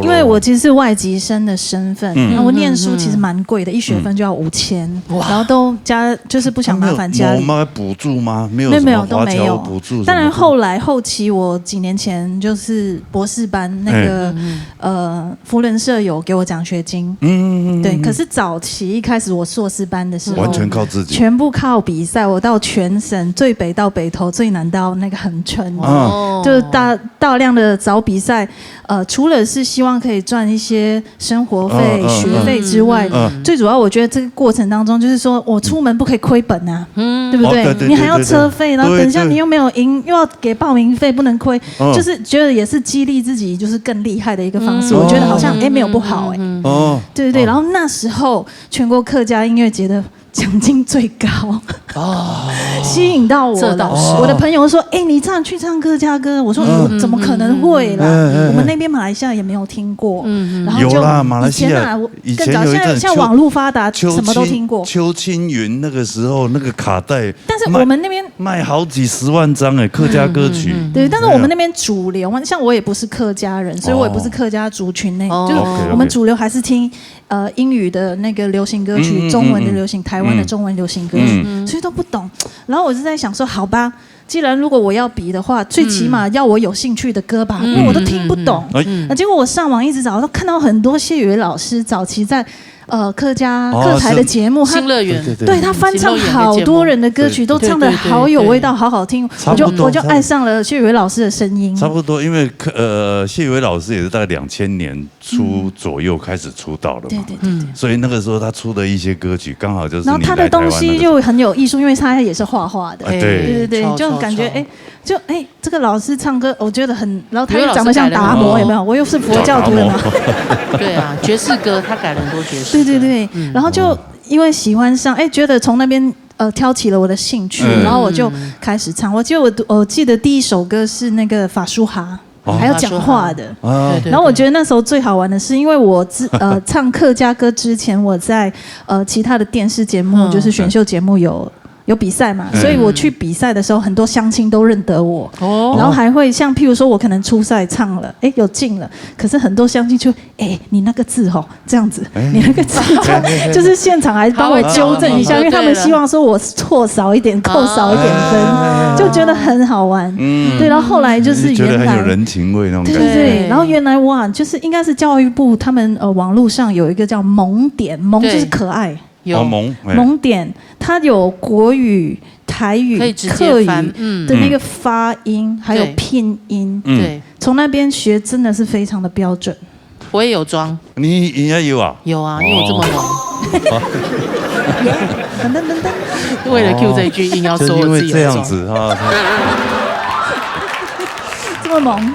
因为我其实是外籍生的身份，那我念书其实蛮贵的，一学分就要五千，然后都家就是不想麻烦家里。没有补助吗？没有什么华侨补助什么？当然后来后期我几年前就是博士班那个呃福伦社有给我奖学金，嗯嗯嗯，对，可是早期一开始我硕士班的时候，完全靠自己，全部靠比赛，我到全省最北到北投，最南到那个恒春，哦，就是大大量的找比赛，呃，除了是希望可以赚一些生活费、学费之外，最主要我觉得这个过程当中，就是说我出门不可以亏本啊，对不对？你还要车费，然后等一下你又没有赢，又要给报名费，不能亏，就是觉得也是激励自己，就是更厉害的一个方式。我觉得好像哎没有不好哎，哦，对对对。然后那时候全国客家音乐节的奖金最高，哦，吸引到我了。这倒是。我的朋友说：“哎，你这样去唱客家歌。”我说：“怎么可能会啦？我们那边马来西亚也没有听过。”然后就有啦，马来西亚以前啊，我更早，现在现在网络发达，什么都听过。邱青云那个时候那个卡带，但是我们那边卖好几十万张哎，客家歌曲。对，但是我们那边主流嘛，像我也不是客家人，所以我也不是客家族群内，就是我们主流还是听呃英语的那个流行歌曲，中文的流行，台湾的中文流行歌曲，所以都不懂。然后我就在想说，好吧，既然如果我要比的话，最起码要我有兴趣的歌吧，因为我都听不懂。那结果我上网一直找，都看到很多谢宇威老师早期在呃客家客台的节目，新乐园，对他翻唱好多人的歌曲，都唱的好有味道，好好听，我就我就爱上了谢宇威老师的声音。差不多，因为呃谢宇威老师也是在两千年初左右开始出道的嘛，对对对对，所以那个时候他出的一些歌曲，刚好就是。然后他的东西就很有艺术，因为他也是画画的，对对对，就感觉哎，就哎，这个老师唱歌，我觉得很，然后他又长得像达摩，有没有？我又是佛教徒，有没有？对啊，爵士歌他改了很多爵士，对对对，然后就因为喜欢上，哎，觉得从那边呃挑起了我的兴趣，然后我就开始唱。我记得我我记得第一首歌是那个法舒哈。还有讲话的。然后我觉得那时候最好玩的是，因为我之呃唱客家歌之前，我在呃其他的电视节目，就是选秀节目有有比赛嘛，所以我去比赛的时候，很多乡亲都认得我，然后还会像譬如说我可能初赛唱了，哎，有进了，可是很多乡亲就哎，你那个字吼这样子，你那个字这样，就是现场还帮我纠正一下，因为他们希望说我错少一点，扣少一点分，就觉得很好玩。对，然后后来就是原来觉得很有人情味那种感觉。对对对，然后原来哇，就是应该是教育部他们呃网络上有一个叫萌点，萌就是可爱，有哦，萌，哎，萌点，它有国语、台语、可以直接翻，客语的那个发音，还有拼音，对，从那边学真的是非常的标准。我也有装。你也有啊？有啊，因为我这么萌。耶，噔噔噔噔。为了 Q 这一句，硬要说我自己有装。就是因为这样子啊。这么萌。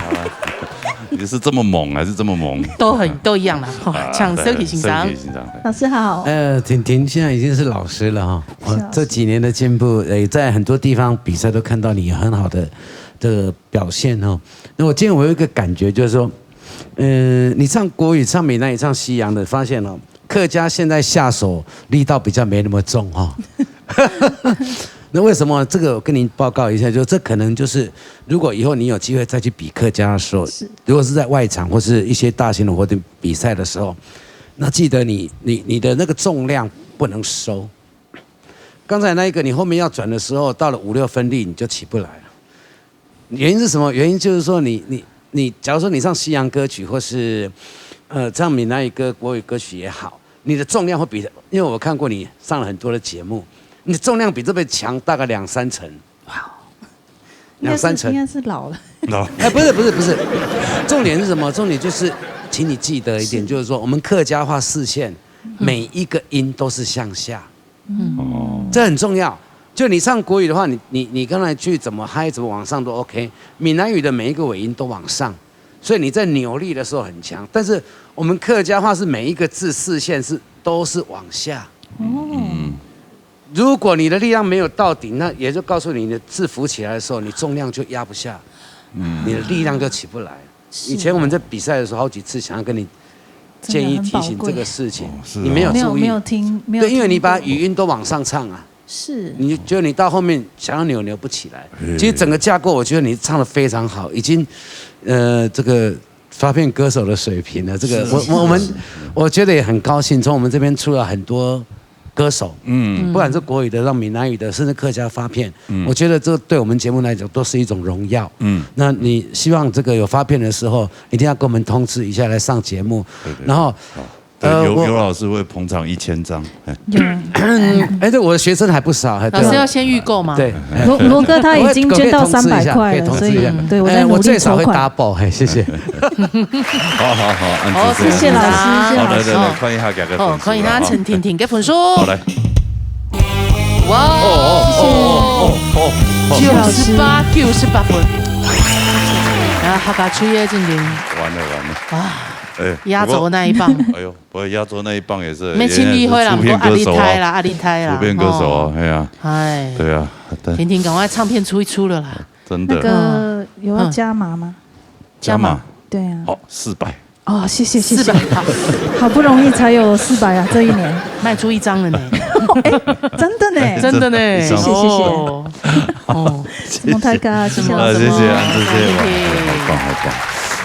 你是这么猛还是这么萌？都很都一样啦，哈，啊，抢生理欣赏。对，生理欣赏。老师好。呃，婷婷现在已经是老师了哈，我这几年的进步，呃，在很多地方比赛都看到你有很好的的表现哦。那我今天我有一个感觉，就是说，呃，你唱国语、唱闽南语、唱西洋的，发现哦，客家现在下手力道比较没那么重哈。那为什么这个？我跟您报告一下，就这可能就是，如果以后你有机会再去比客家的时候，如果是在外场或是一些大型的活动比赛的时候，那记得你你你的那个重量不能收。刚才那一个，你后面要转的时候，到了五六分力你就起不来了。原因是什么？原因就是说你，你，你，假如说你唱西洋歌曲，或是，呃，唱闽南语歌、国语歌曲也好，你的重量会比，因为我看过你上了很多的节目，你的重量比这边强大概两三成。哇，两三成。应该是，应该是老了。哎，不是，不是，不是，重点是什么？重点就是，请你记得一点，就是说我们客家话四线，每一个音都是向下。哦，这很重要。就你唱国语的话，你你你刚才去怎么嗨，怎么往上都 OK。闽南语的每一个尾音都往上，所以你在扭力的时候很强。但是我们客家话是每一个字四线是都是往下。哦，如果你的力量没有到顶，那也就告诉你，你的字浮起来的时候，你重量就压不下，嗯。你的力量就起不来。是。以前我们在比赛的时候，好几次想要跟你建议提醒这个事情，真的很宝贵。哦，是哦。你没有注意。没有，没有听，没有对，因为你把听过。语音都往上唱啊。是。你就觉得你到后面想要扭，扭不起来。嘿。其实整个架构，我觉得你唱得非常好，已经，呃，这个发片歌手的水平了。这个，是，我，我，我们，是。我觉得也很高兴，从我们这边出了很多歌手，嗯。不管是国语的、让闽南语的，甚至客家发片，嗯。我觉得这对我们节目来讲都是一种荣耀。嗯。那你希望这个有发片的时候，一定要跟我们通知一下，来上节目。对，对。然后，好。呃，对，尤，我尤老师会捧场一千张，哎。有。哎，对，我的学生还不少，哎，对。老师要先预购吗？对。罗，罗哥他已经捐到三百块了，我会，我可以通知一下，可以通知一下。所以，对，我在努力筹款。哎，我最少会double，嘿，谢谢。好，好，好，按住这样。好，谢谢老师，谢谢老师。好，来，来，来，看一下价格分数。好，看一下陈婷婷个分数。好，来。哇哦！哦，哦，哦，哦，哦。九十八，九十八分。啊，客家吹个真的。完了，完了。啊，哎，压轴那一棒。不过，哎呦，不过压轴那一棒也是，没清理回来，也是出片歌手哦。不过阿里泰啦，阿里泰啦，出片歌手哦，哦。哎呀。哎。对啊，对。婷婷，赶快唱片出一出了啦。真的。那个，有要加码吗？嗯。加码。加码。对啊。好，四百。哦，谢谢，谢谢。四百。好不容易才有四百啊，这一年。卖出一张了呢。哎，真的呢。真的呢。谢谢，谢谢。哦。哦。什么大家，谢谢老师。啊，谢谢啊，谢谢，哇，好棒，好棒。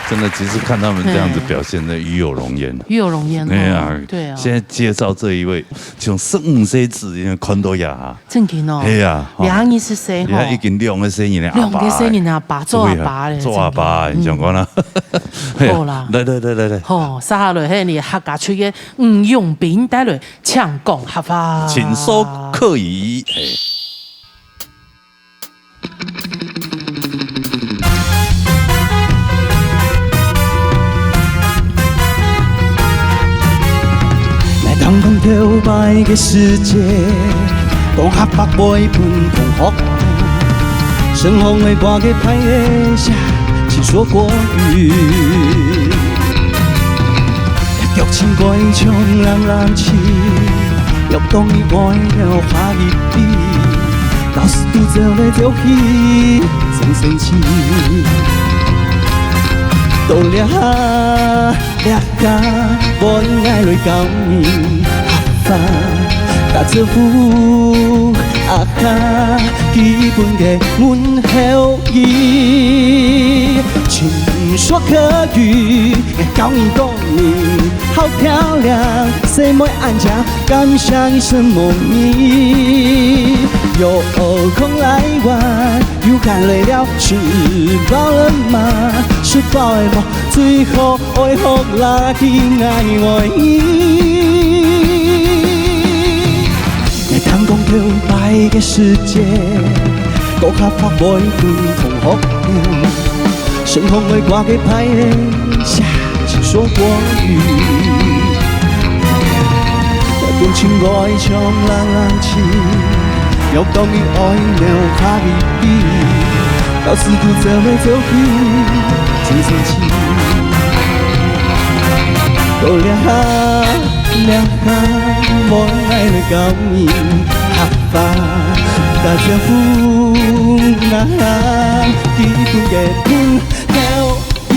真的，其实看他们这样子表现，嗯。那与有荣焉。与有荣焉，哎呀，哦，对啊。现在介绍这一位，从十五岁之前看到呀，正经哦。哎呀，哦。两个是谁，吼？你看已经两个生日了，两个生日啊，爸做阿爸嘞，对啊，做阿爸，正经。你想看啦。嗯。哎呀，好啦。来，来，来，来，来。好，接下来，嘿，你客家吹个吴永斌带来，请讲客话。请说客语，哎。 來聽講頭擺个時節，講客話會分同學，身項會掛个牌仔寫，只說國語。 腳輕快像人人騎，要當你愛了下一滴，老師都走來走去，真生氣。到了下，了下，我愛來教你客話，打招呼，啊哈，基本个問候語。請說客語，教你講 你好漂亮，細妹恁靚，感謝你承蒙你。有空來玩，有閒來尞，吃飽了嗎？吃飽了嗎？最好愛學啦，佢愛愛你。 𠊎聽講頭擺个時節，講客話會分同學了，身項會掛个牌仔寫，只說國語。表情愛像人人情，要當你愛了下一滴，老師都走來走去，真生氣。到了下， 了下，我愛來教你客話，打招呼啊，基本个問候語。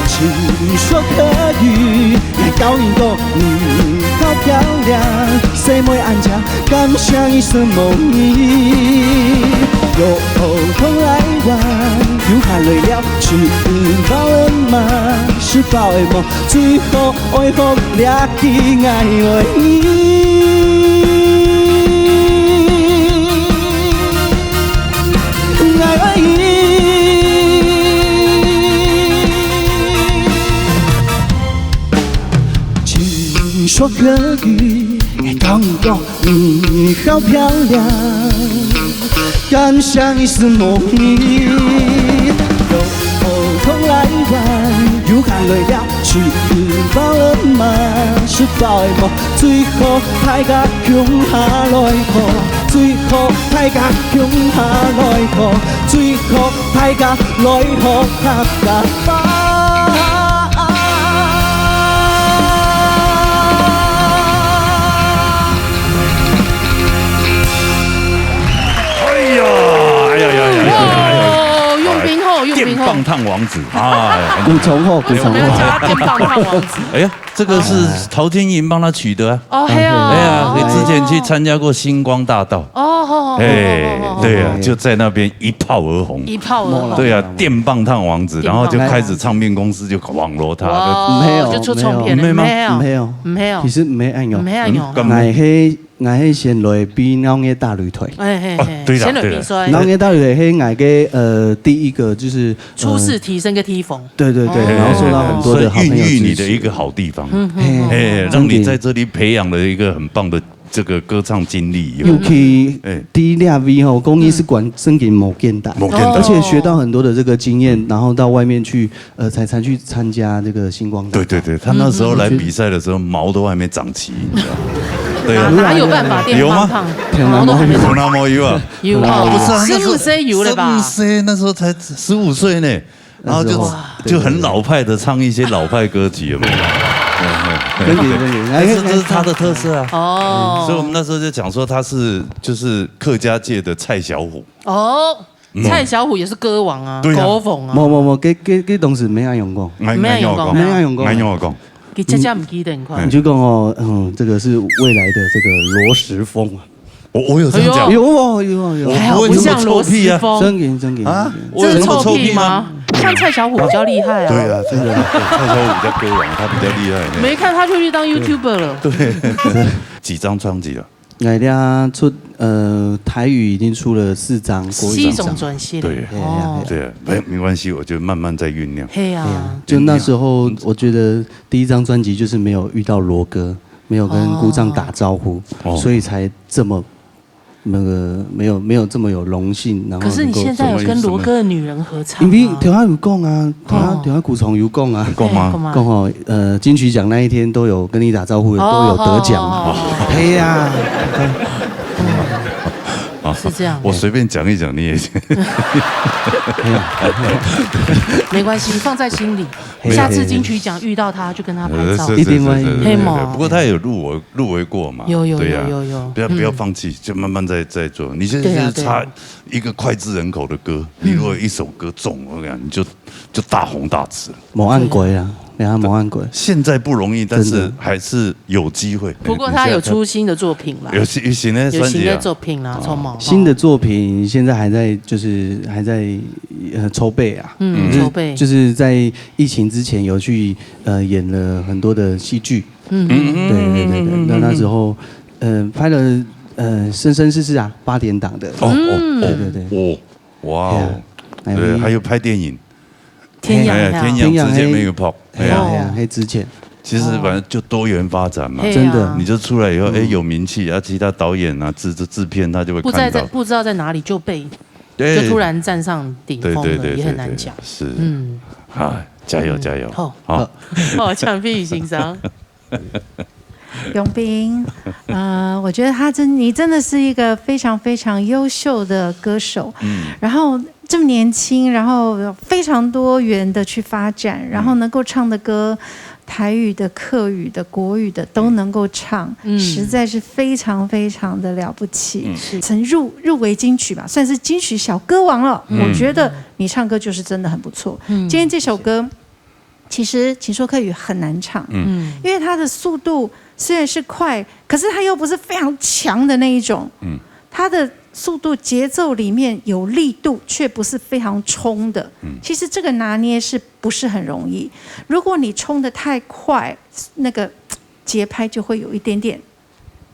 請說客語，𠊎教你講，你好漂亮，細妹恁靚，感謝你承蒙你。有空來玩，有閒來尞，吃飽了嗎？吃飽了嗎？ 最好愛學這句𠊎愛你，𠊎愛你。請說客語，教你講你好漂亮。 感謝你承蒙你，有空來玩，有閒來尞，吃飽了嗎？吃飽了無？最好大家共下來學，最好大家共下來學，最好大家來學客家話。棒烫王子啊，哎，古崇厚，古崇厚。我们要叫他电棒烫王子。哎呀，这个是陶晶莹帮他取的啊。哦，嘿哦。哎呀，你之前去参加过星光大道。哦，好，好，哎，好，好，好，对啊，好。就在那边一炮而红。一炮而红。对啊，电棒烫王子，然后就开始唱片公司就网罗他，哇，没有，就出唱片了，没有吗？没有，没有，没有。其实没按用，没按用。嗯，干嘛？哎，嘿， 𠊎係先來比鬧熱大擂台。哎，嘿，哦，嘿，對啦，先來比賽。對啦。鬧熱大擂台係𠊎个，呃，第一个就是，呃，初试提升个地方。对，对，对，哦。然后受到很多的好朋友支持。算孕育你的一个好地方。嗯，嗯，嘿，嗯。哎，让你在这里培养了一个很棒的这个歌唱经历。尤其，哎。第一位吼，公益是管正经无简单，无简单。而且学到很多的这个经验，然后到外面去 呃，才，才去参加这个星光大道。对，对，对，他那时候来比赛的时候，毛都还没长齐，你知道吗？对啊。哪，哪有办法，电棒烫，有吗？毛都还没长。有那么有啊？有啊，不是啊，那时候十五岁有了吧？十五岁，那时候才十五岁呢，然后就，那时候，就很老派的唱一些老派歌曲，有没有？真的，真的。这是，这是他的特色啊。哦。所以我们那时候就讲说他是，就是客家界的蔡小虎。哦。 蔡小虎也是歌王啊，对啊。歌王啊。无，无，无，这，这，这东西没按用过。没按用过，没按用过。没按用过。佢真正毋记得，你看。你就讲哦，嗯，这个是未来的这个罗时丰啊。我，我有这样讲？哎呦。有哦，有哦，有哦。我不会这么臭屁啊。还好不像罗时丰。真的，真的。啊，我有这么臭屁吗？这是臭屁吗？像蔡小虎比较厉害啊。对啊，真的，蔡小虎比较歌王，他比较厉害。没看他就去当YouTuber了。对，几张专辑了？ 哎，这出，呃，台语已经出了四张，国语四张专辑。张专辑了。对，哦。对啊，没，没关系，我就慢慢在酝酿。嘿啊。对啊，就那时候，我觉得第一张专辑就是没有遇到罗哥，没有跟姑丈打招呼，哦。所以才这么，那个，没有，没有这么有荣幸，然后可是你现在有跟罗哥的女人合唱吗？能够，因为头下有讲啊，头下，哦。头下古崇有讲啊。讲吗？嘿，讲吗？讲哦，呃，金曲奖那一天都有跟你打招呼的，哦，都有得奖嘛。哦，哦，哦，哦。嘿呀。啊，是这样。我随便讲一讲，你也没关系，放在心里。嘿，下次金曲奖遇到他，就跟他拍照。呃，是，是，一定会。是，是，是，嘿嘛。不过他有入围，入围过嘛。有，有，对呀。有，有，有。不要，不要放弃，嗯。就慢慢再，再做。你现在就是差一个脍炙人口的歌，对啊，对啊。嗯。你如果一首歌中，我跟你讲，你就，就大红大紫了。无按过啊，等下无按过。现在不容易，但是还是有机会。真的。不过他有出新的作品啦。有新，有新的专辑啊。有新的作品啦，哦。冲毛。新的作品现在还在，就是还在，呃，筹备啊。嗯，就是，筹备。就是在疫情之前有去，呃，演了很多的戏剧。嗯。嗯，对，对，对，对。嗯，嗯，嗯，那，那时候，呃，拍了，呃，《生生世世》啊，八点档的。哦，哦，哦。对，对，对。哦，哇哦。对啊，还有，对，还有拍电影。天涯呀。哎，天涯之间没有跑。天涯，哎呀。哎呀，哎呀，还之前。其实反正就多元发展嘛。哦。嘿啊。真的。你就出来以后，哎，嗯。有名气，啊，其他导演啊，制，制片他就会看到。不知道在，不知道在哪里就被，对。就突然站上顶峰了，对，对，对，也很难讲。对，对，是。嗯。啊，加油，嗯。加油。好。好。好，请飞宇先生。 永斌，呃，我觉得他真，你真的是一个非常非常优秀的歌手。嗯。然后这么年轻，然后有非常多元的去发展，然后能够唱的歌，台语的、客语的、国语的都能够唱，嗯。实在是非常非常的了不起。嗯。是。曾入，入围金曲吧，算是金曲小歌王了。嗯。我觉得你唱歌就是真的很不错。嗯。今天这首歌， 其实《请说客语》很难唱，嗯。因为它的速度虽然是快，可是它又不是非常强的那一种。嗯。它的速度节奏里面有力度，却不是非常冲的。嗯。其实这个拿捏是不是很容易？如果你冲得太快，那个节拍就会有一点点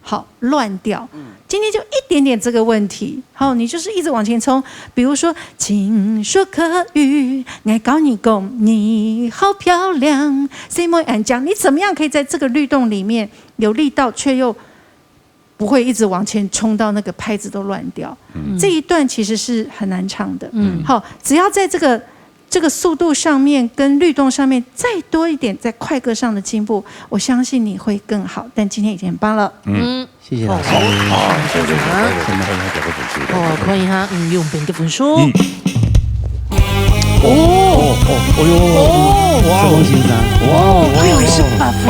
好，乱掉。嗯。今天就一点点这个问题，好，你就是一直往前冲。比如说，请说客语，我跟你讲，你好漂亮，谁没人讲？你怎么样可以在这个律动里面有力道，却又不会一直往前冲到那个拍子都乱掉？嗯。这一段其实是很难唱的。嗯。好，只要在这个，这个速度上面跟律动上面再多一点，在快歌上的进步，我相信你会更好。但今天已经很棒了。嗯。谢谢老师。好，好，谢谢，谢谢，谢谢，谢谢。哦，看一下，嗯，永斌的分数。嗯。哦，哦，哦，哎呦，哦，哇哦。沈峰先生。哇哦，哎呦，是八分。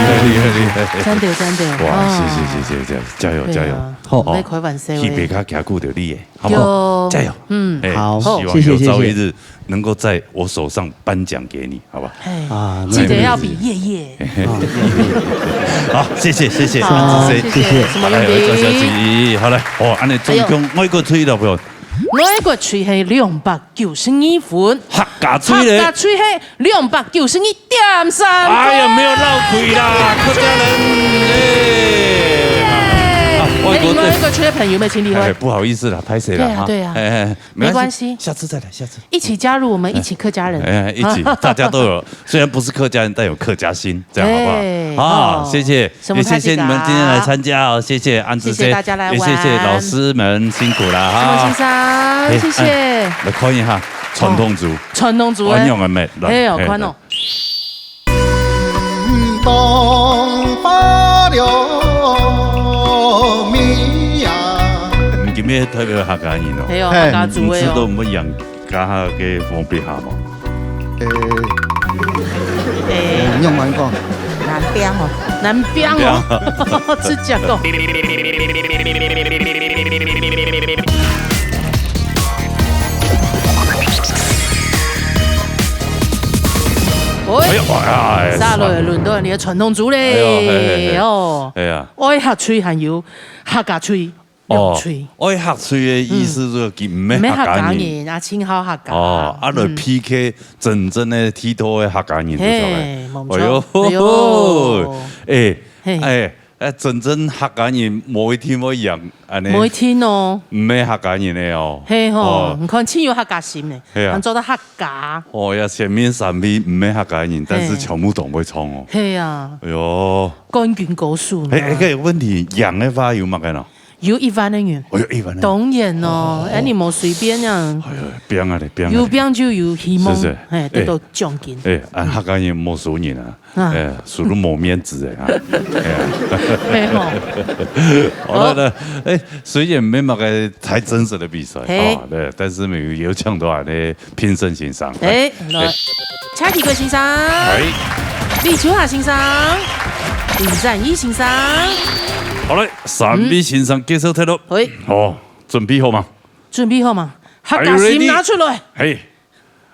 对，厲害，厲害。真的，真的。哇，哦。謝謝，謝謝，謝謝，加油，對啊，加油。好。毋使開玩笑的。哦，去別家行久就你的，好不好？對。加油。嗯。哎，好，希望有朝一日謝謝，謝謝。能夠在我手上頒獎給你，好不好？嘿，啊，記得要比耶耶。沒問題。啊，謝謝，謝謝。好，謝謝。謝謝。什麼大家有做小姐，好嘞，哦，恁樣總共外國吹了不？哎呦。外國吹係兩百九十二分。客家吹咧？客家吹係兩百九十二點三分。哎呀，沒有落氣啦，客家人，哎。啊，外國隊。哎，另外一個吹的朋友們，請離開。哎，不好意思啦，拍謝啦，對啊，哈。對啊。哎，哎，沒關係，沒關係。下次再來，下次。一起加入我們一起客家人。哎，哎，一起，大家都有，雖然不是客家人，但有客家心，這樣好不好？哎，啊，哦，謝謝，什麼也謝謝你們今天來參加哦，謝謝安之謝謝大家來玩。也謝謝老師們辛苦了哈。什麼先生，哎，謝謝。哎，來看一下傳統組。哦，傳統組，哎。哎喲，看哦。哎，來。當花了米呀。你今日特別客家人哦。哎喲，嘿。客家組的哦。你知道我們養 家下个封闭下無？誒，誒，用慢講。南邊哦。南邊哦，南邊。直接講。哎，哎喲，哎呀，哎呀，沙羅也輪到你的傳統組咧，哎喲，嘿，嘿，嘿。哦，哎呀。愛客吹還有客家吹。 哦，用吹。愛客吹的意思係佢毋係客家人。毋係客家人，啊，盡好客家。哦，啊，來嗯。P K真正的地道的客家人就出來。嘿，無錯。哎喲，哎喲。哎，嘿。哎，哎，真正客家人無一定會贏，恁樣。無一定哦。毋係客家人的哦。嘿吼，哦。你看，盡有客家心呢，嘿啊。還做到客家。哦，呀，前面三位毋係客家人，但是嘿。全部都會唱哦。嘿啊。哎喲。冠軍歌手呢。哎，哎，這個問題，贏的話有麼个呢？ 有一萬个銀。哎喲，一萬个銀。當然咯，哦。哎，你無隨便啊。哎喲，拚啊咧，拚啊咧。有拚就有希望，是，是。嘿，得到獎金。哎，啊，客家人無輸人啊，啊。哎，輸到無面子的啊。哎呀。嘿吼。好了，好。那，哎，雖然沒麼个太真實的比賽，嘿。哦，對，但是有，有搶到恁樣 評審先生。哎，來，蔡啟國先生，哎。李秋霞先生，林展義先生。好嘞，三位先生介紹忒咯。嗯。哎。哦，準備好嗎？準備好嗎？Are you ready？客家心拿出來。嘿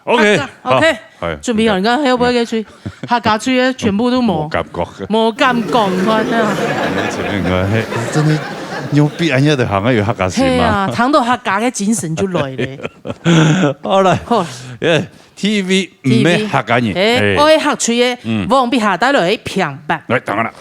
，OK，客家，好，OK，哎，準備好，你看，還有不會去？客家吹的全部都無，無感覺。無感覺，你看啊。你看，嘿，真的，牛逼，恁樣的行業有客家心嗎？嘿啊，聽到客家的精神就來了。 好來，好。耶，第一位毋係客家人，第一位，哎，哎。愛客吹的，嗯。往這下帶來評判。來，當然啦。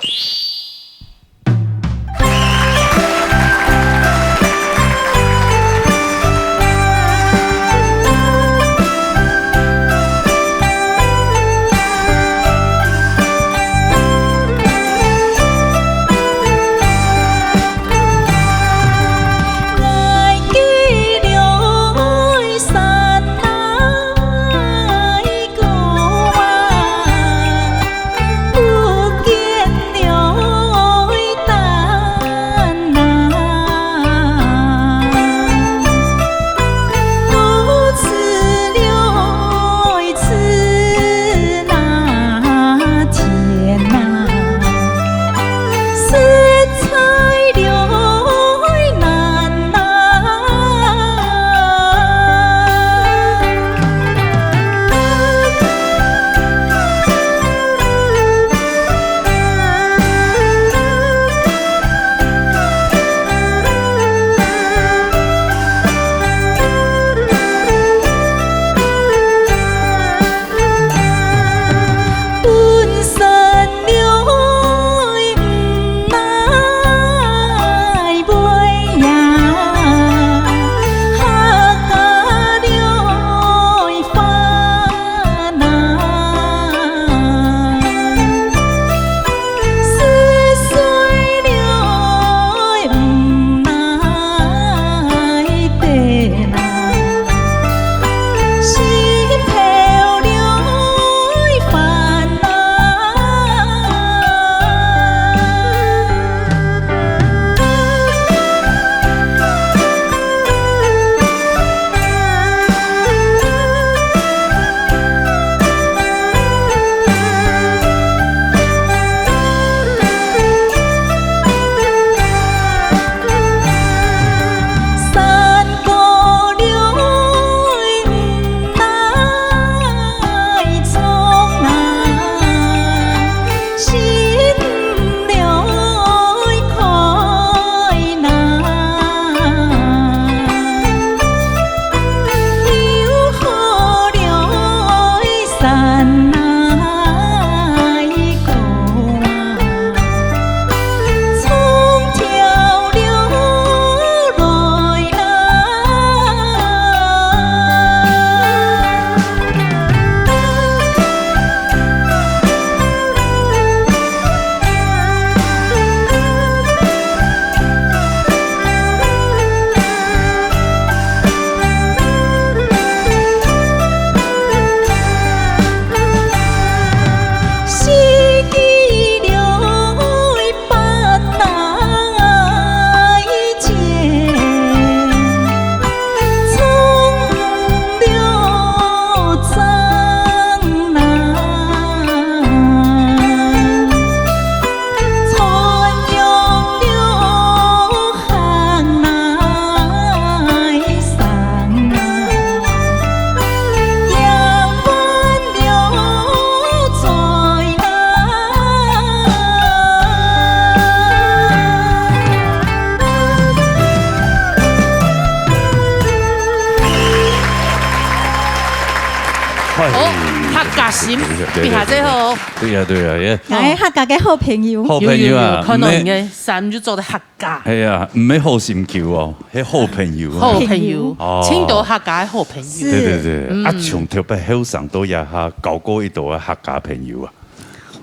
哦，客家心，對對對，比下最好。對呀對呀，也。哎，客家个好朋友。好朋友啊，有有有，看到你个衫就做得客家。係啊，毋係好心臼哦，係好朋友啊。好朋友，哦。盡多客家个好朋友。是。對對對，嗯。啊，像特別後生都也哈交過一多个客家朋友啊。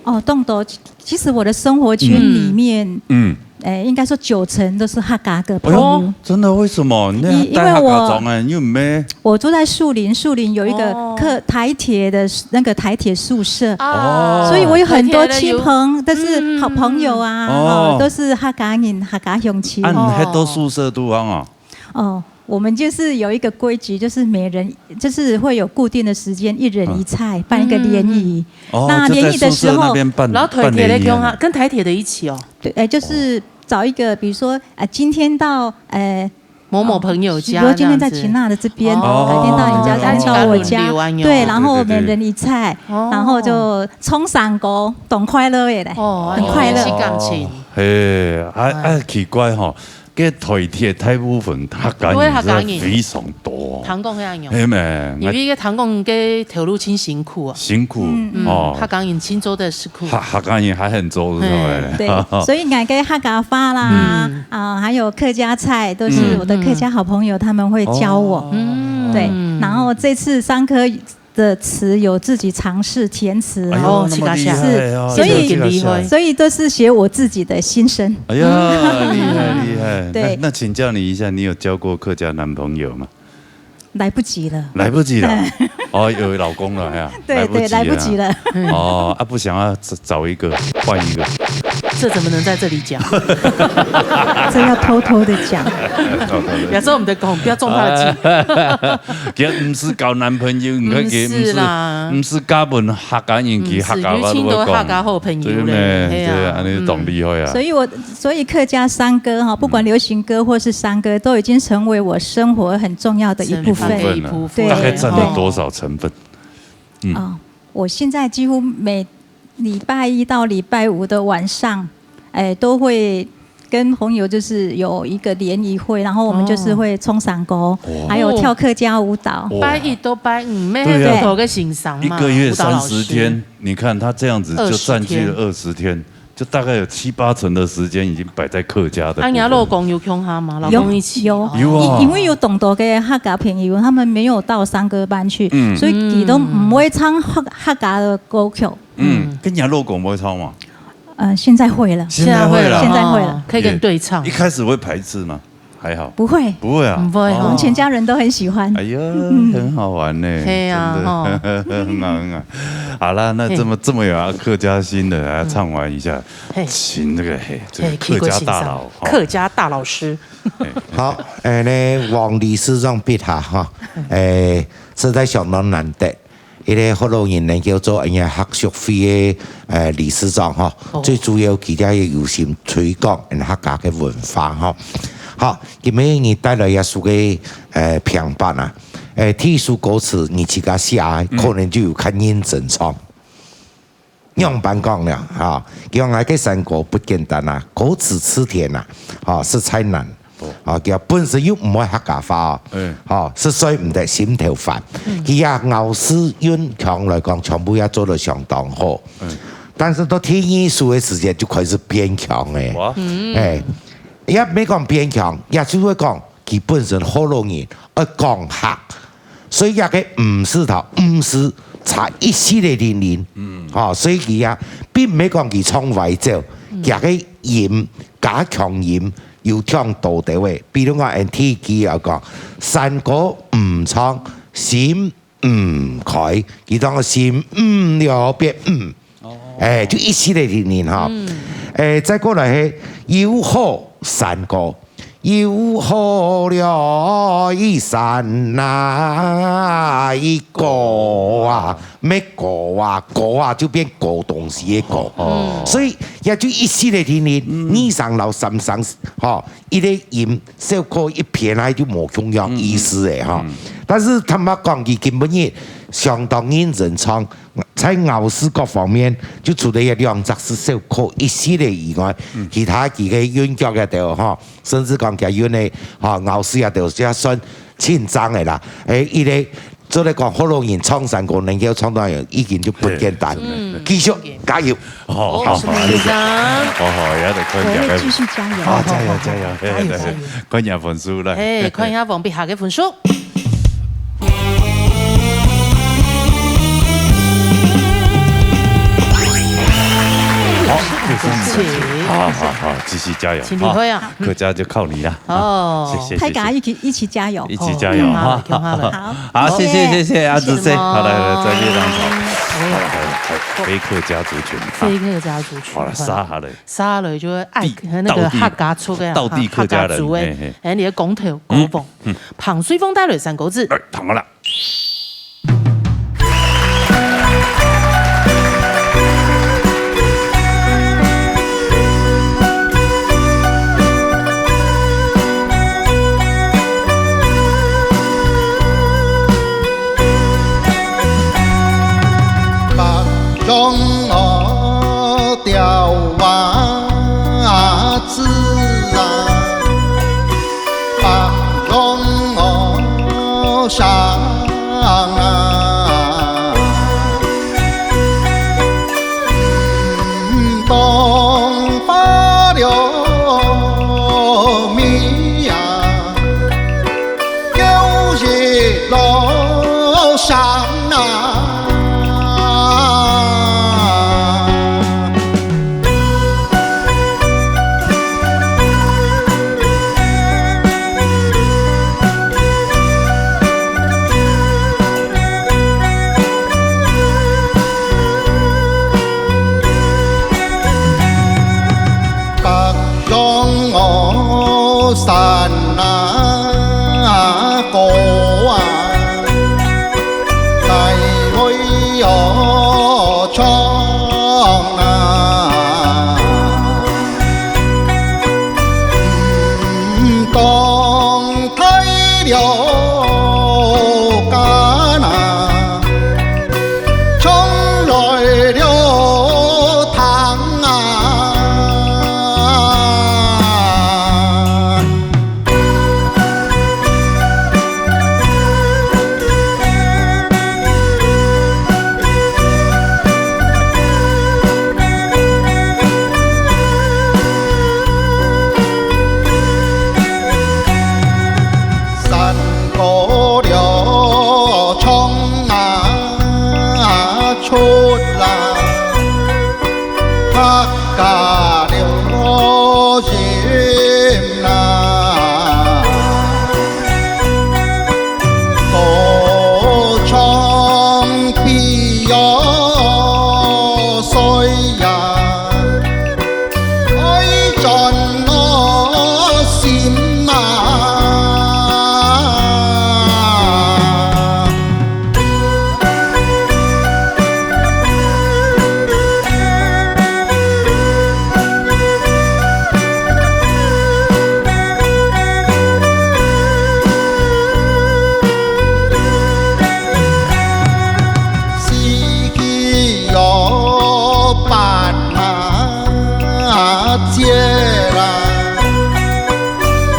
哦，當多。其實我的生活圈裡面，嗯。嗯。 哎，應該說九成都是客家个朋友。哎喲，真的？為什麼？你因，因為我，戴客家庄哎，你又毋係。我住在樹林，樹林有一個客，哦。台鐵的那個台鐵宿舍，哦。所以我有很多親朋，台鐵的有，都是好朋友啊，嗯。哦。哦，都是客家人，客家鄉親。啊，你還到宿舍肚方啊？哦。 我們就是有一個規矩，就是每人，就是會有固定的時間，一人一菜，嗯。辦一個聯誼。嗯，嗯，嗯。哦，那聯誼的時候，就在宿舍那邊辦，然後台鐵的辦聯誼啊。跟台鐵的一起哦。對，呃，就是找一個，比如說，呃，今天到，呃，某某朋友家比如說今天在這樣子。秦娜的這邊，哦。改天到你家，哦。然後到我家，輪流啊，對，然後每人一菜，對，對，對。哦。然後就沖三鍋，當快樂个咧，哦，很快樂。是感情。哦，嘿，啊，哎。啊，奇怪吼， 該台鐵大部分客家人係非常多哦。都係客家人。聽講係恁樣。係咩？因為該聽講該頭路盡辛苦啊。辛苦，嗯。嗯，哦。客家人盡做得辛苦。客，客家人還很做得到哎。嘿。對，所以𠊎个客家話啦，嗯。啊，還有客家菜，都是我的客家好朋友，嗯。他們會教我。哦。嗯。對，然後這次三哥 的詞有自己嘗試填詞，哎喲，哦，那麼厲害哦，是，所以，這個，這個厲害。所以都是寫我自己的心聲。哎呀，厲害，厲害。對。那，那請教你一下，你有交過客家男朋友嗎？來不及了。來不及了。哦，有老公了，哎呀，對，來不及了。對，來不及了。哦，啊，不想要找，找一個，換一個。這怎麼能在這裡講？這要偷偷地講。偷偷地講。不要說我們的工，不要中他的計。哎， 佢毋係交男朋友，你看佢毋係，毋係啦。毋係嫁分客家人，佢客家話都會講。毋係，有盡多客家好朋友咧，對咩？係啊，對啊，恁樣當厲害啊。嗯。所以我，所以客家山歌哈，不管流行歌或是山歌，都已經成為我生活很重要的一部分。一部分了。對。大概佔了多少成分？嗯。哦，我現在幾乎每禮拜一到禮拜五的晚上，哎，都會跟朋友就是有一個聯誼會，然後我們就是會沖山歌，哦。還有跳客家舞蹈。哦。拜一到拜五，每日都有个欣賞嘛，對啊。一個月三十天，舞蹈老師。你看他這樣子就佔據了二十天，二十天。就大概有七八成的時間已經擺在客家的部分。啊，你老公有共下嗎？老公一起？有，有。有啊。因，因為有當多个客家朋友，他們沒有到山歌班去，嗯。所以佢都毋會唱客，客家的歌曲。 嗯，嗯。該你老公會唱嗎？呃，現在會了。現在會了。現在會了。哦，可以跟你對唱。一開始會排斥嗎？還好。不會。不會啊。不會哦。哦。我們全家人都很喜歡。哎呀，嗯。很好玩呢，係啊，真的，吼。很好，很好。好啦，那這麼，嘿。這麼有啊客家心的，來唱完一下，嘿。請那個，嘿，這個客家大佬，嘿，客家大老師。嘿。好，誒，呢，黃理事長筆下哈，誒，實在相當難得。 一個學老人呢，叫做𠊎客屬會个，呃，理事長吼，哦。最主要佢也有心推廣𠊎客家个文化吼。好，今日你帶來這首个，呃，平板啊，呃，第一首歌詞你自家寫个，嗯。可能就有較認真唱。仰般講呢？哈，叫𠊎个山歌不簡單啊，歌詞詞典啊，哈，實在難。 哦。啊，佢本身又毋會客家話哦，嗯。吼，實在毋得心頭煩。嗯。佢也咬字韻腔來講，全部也做得相當好。嗯。但是到第二首个時節就開始變腔咧。哇。嗯。哎，也毋係講變腔，也就係講佢本身學老人愛講客，所以這個毋字頭，毋字差一息仔零零。嗯。吼，所以佢也並毋係講佢唱歪走，嗯。佢个音加強音 有忒多个話，比如講，NTG來講，山歌毋唱心毋開，佢當心毋了別毋。哦。哎，就一息仔定定哈。嗯。哎，再過來係有好山歌，有好了一山哪，一歌啊， 毋係歌啊，歌啊就變高東西个歌。哦。所以也就一息仔定定，嗯。二聲摎三聲，吼，一個音小可一偏啊，就無共樣意思个，吼。嗯。但是坦白講，佢今晡日相當認真唱，在咬字各方面，就除了這兩隻字小可一息仔以外，嗯。其他佢个韻腳个都，吼，甚至講佢韻个，吼，咬字啊，都係算盡正个啦。誒，一個做得講，學老人唱山歌，能夠唱到人，已經就不簡單。嗯。繼續，加油！好，好，好，好，好，也得看一下。我會繼續加油。好，加油，加油。加油，加油。看一下分數，來。嘿，看一下王碧霞个分數。好，好，好，好，繼續加油。請你會啊。好，客家就靠你啦。哦。謝謝，謝謝。大家一起，一起加油。一起加油，哦，哈。好，好，好。好，謝謝，謝謝阿紫姐。謝謝。好，來，來，再見，浪潮。好了，好了，好了，飛客家族群，啊。飛客家族群。好了，殺下來。殺下來就會愛，地，那個客家出的，道地，道地客家人，客家族的，嘿，嘿。哎，你的公投，嗯，公投。嗯。彭瑞鳳帶來三個字。哎，好了。 白羊哦，吊娃子啊，白羊哦，生啊，毋當花了尾啊。 狗日落山啊！ 白羊哦，山啊，高啊，大會哦，唱啊，毋當大了間啊。 衝來了糖啊！ 山歌了唱啊出來，客家了音啊，歌唱比較衰呀。 愛轉我心啊！ 四季有八啊節啦，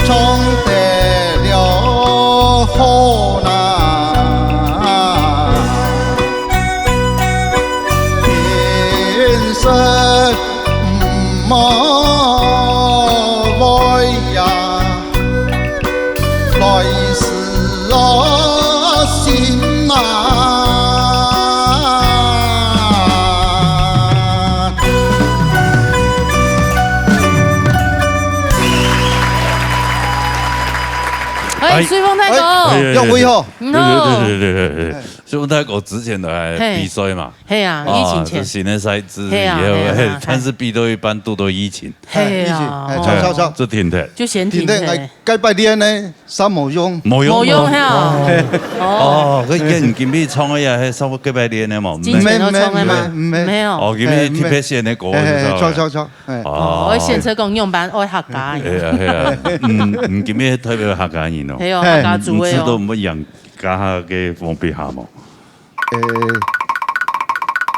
唱得了好啦。平時毋好會呀， 來時哦心啊。哎，哎，瑞豐大哥。哎，哎，哎，哎，要會吼。No。對，對，對，對，對，對。哎。瑞豐大哥之前來比賽嘛。嘿。嘿啊，哦，疫情前。這新的賽制以後，嘿啊，嘿啊，嘿，但是比到一半，堵到疫情。 嘿啊，哎，一起，哎，哦。唱，唱，唱。這停的。就先停的。停的，哎，該擺練呢，啥無用？無用，無用，無用。嘿啊。哦。哦，該演今日唱的呀，還啥物該擺練的無？之前有唱的嗎？沒，沒，沒。沒有。哦，今日特別選的歌，哎，哎，是吧？唱，唱，唱，哎。哦。哦，我先生講用班，我客家。哎呀，哎呀，嗯，嗯，今日特別客家人哦。嘿哦，客家族的哦。你知道我們養家下个方便下無？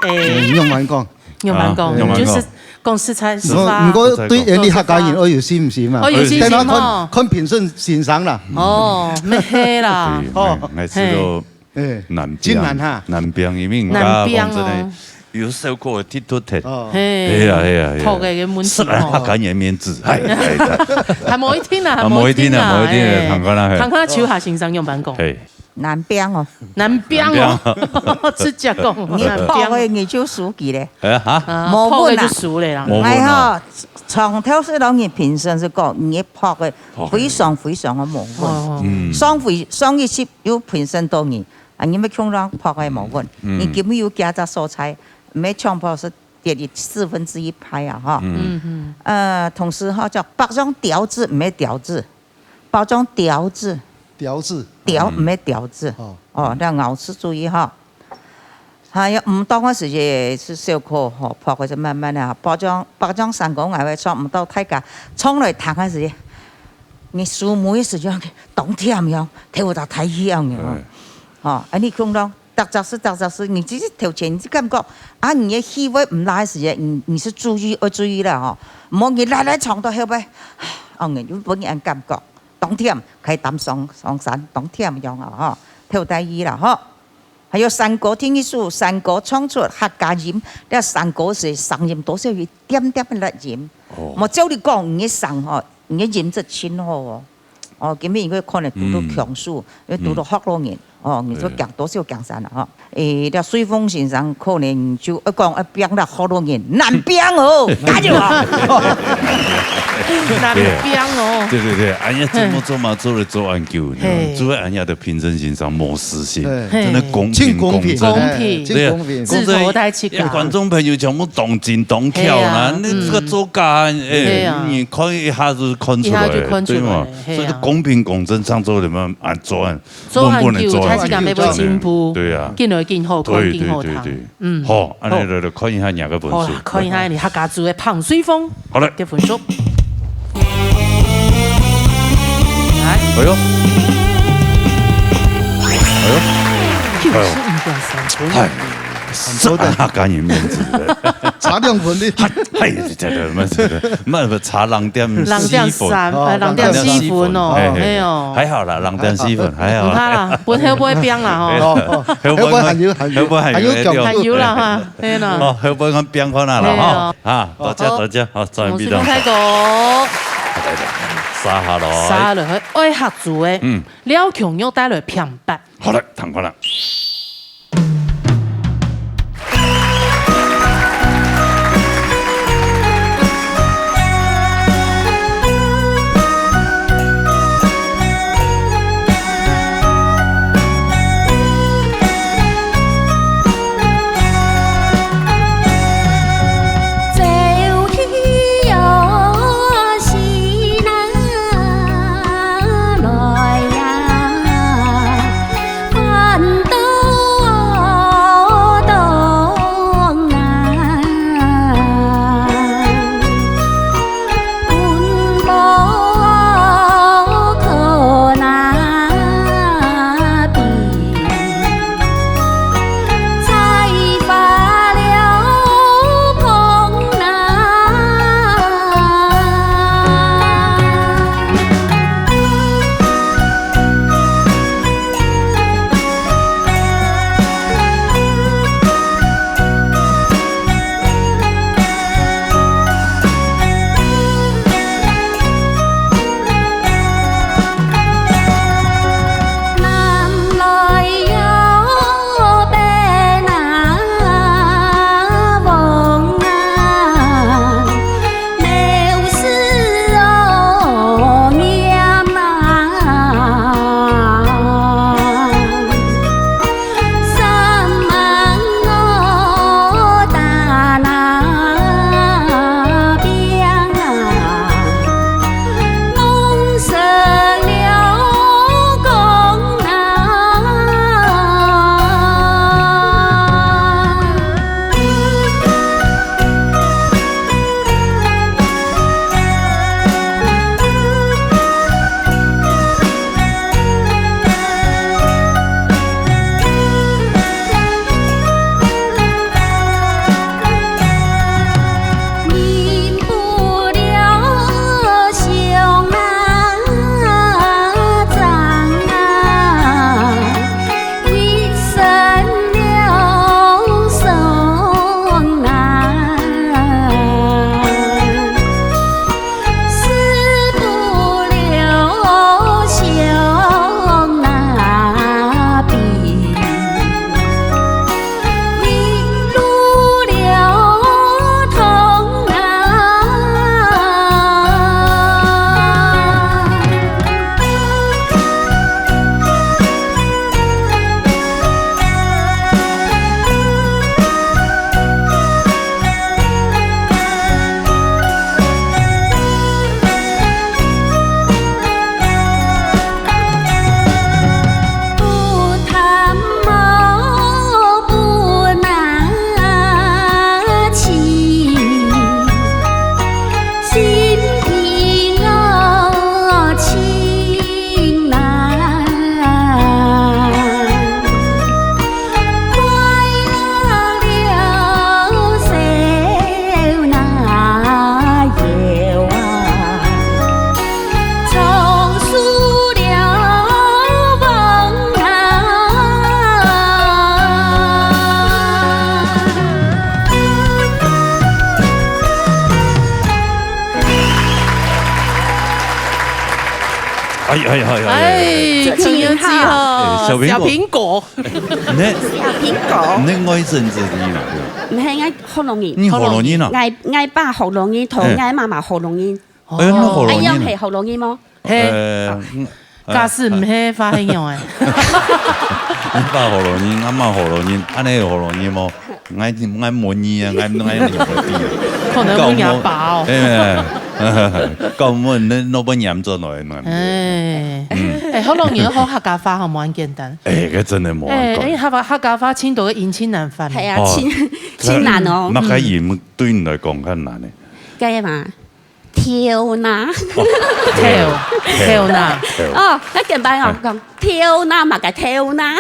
誒，誒，用蠻講。用蠻講，啊，用蠻講。就是講實在，實話。毋過，毋過對𠊎俚客家人愛有信心嘛。愛有信心吼。等下看，看評審欣賞啦。哦，毋係啦。對，哦。𠊎，𠊎知道，嘿。哎，南邊，真難哈。南邊，因為人家講真的，南邊哦。有受過的剃頭的。哦。嘿。係啊，係啊，係啊。托个个問題食了客家人面子，哦。哎，哎，哎。還無一定啊，啊，還無一定啊，還無一定啊，哎。看看啦，嘿。看看秋霞先生樣般講。嘿。南邊哦。南邊哦，南邊。直接講，你南邊。托个你就輸佢咧。哎，哈？啊，無問啊。托个就輸了啦。無問啊。哎吼，從頭是老人評審是講，你托个非常非常的無問。哦。嗯。上回，上一集有評審到你， 啊，你們共樣托个無問，嗯。你今日有加隻所在，毋係全部係跌一四分之一派啊，吼。嗯。嗯哼。呃，同時吼，叫包裝標誌，毋係標誌，包裝標誌。標誌。標，嗯。毋係標誌。哦。哦，那咬字注意哈。還有，毋當个時節係小可吼，拍个就慢慢个，包裝，包裝三個月个唱，毋到大家唱來聽个時節，你收尾个時節，當忝樣，頭大大氣樣个吼。哎。吼，啊，你共樣，逐隻字，逐隻字，你只係頭前，你只感覺，啊，你个氣味毋來个時節，你，你係注意，愛注意啦吼。毋好你來來唱到後尾，哦，你就分人感覺，當忝，開膽上，上山，當忝樣啊吼，頭大氣啦吼。 還有山歌，第一首山歌唱出客家音，這山歌係聲音多少有一點點个辣音。哦。無照理講，你个聲吼，你个音質盡好哦。哦，今日因為可能堵到強勢，嗯。因為堵到學老人，嗯。哦，你就驚，對。多少驚聲啦吼。誒，這瑞豐先生可能就愛講，愛拚這學老人，南拚哦，加油啊！南拚哦。對，對，對，哎呀，節目做嘛，做了做恁久，嘿。做了恁樣个評審先生，無私心。 嘿。真的公平真公平，公正。公平。哎，真公平。對啊，自頭到尾啊。公正，觀眾朋友全部當真當巧啦，嘿啊，你這個作家，嗯。哎，嘿啊。你看一下就看出來，一下就看出來，對嘛？嘿啊。所以公平公正，創作裡面啊，做恁，做恁久，穩穩地做恁久，大家乜愛進步，對啊。緊來緊好看，對，緊好聽。對，對，對。嗯。好，恁樣來，好。來看一下你个分數。好啦，看一下你客家組个彭瑞豐。 好嘞。个分數。來。哎喲。哎喲。九十五點三分。哎。煞客家人面子个。差兩分哩。哎，哎，這，這，這，這，這，差零點四分。零點三，呃，零點四分哦，嘿，嘿，嘿。哎喲。還好啦，零點四分，還好。毋怕啦，分後尾拚啦吼。哎，哦，哦。後尾還有，還有，後尾還有，還有，還有啦哈，嘿啦。哦，後尾看拚看啊啦，嘿啊。吼。 啊，多謝，哦，好。多謝，好，再見，再見。洪世峰大哥。續下來。續下來，愛客組个，嗯。廖瓊玉帶來平白。好嘞，聽看啦。哎呀呀呀！哎，這真好。哎，小蘋果。小蘋果。你，小蘋果。你外省子弟哪个？毋係，𠊎學老人。你學老人啊？𠊎，𠊎爸學老人，同哎。𠊎媽媽學老人。哎呀，你學老人啊？哎，樣係學老人無？係。呃，嗯，假使毋係，話係仰仔？你爸學老人，阿媽學老人，恁呢有學老人無？ 𠊎，𠊎問你啊，𠊎，𠊎用个比啊。可能問你阿爸哦。哎，講問你，你不嚴重了，那。哎，嗯。哎，學老人學客家話吼，無恁簡單。哎，這真的無恁簡單。哎，哎，客家，客家話盡多个音盡難發明。係啊，哦，盡，盡難哦。那，那个音對你來講較難呢？該嘛， 跳哪？哦，跳，跳哪？跳。哦，該簡單哦，哎。講，跳哪嘛个跳哪？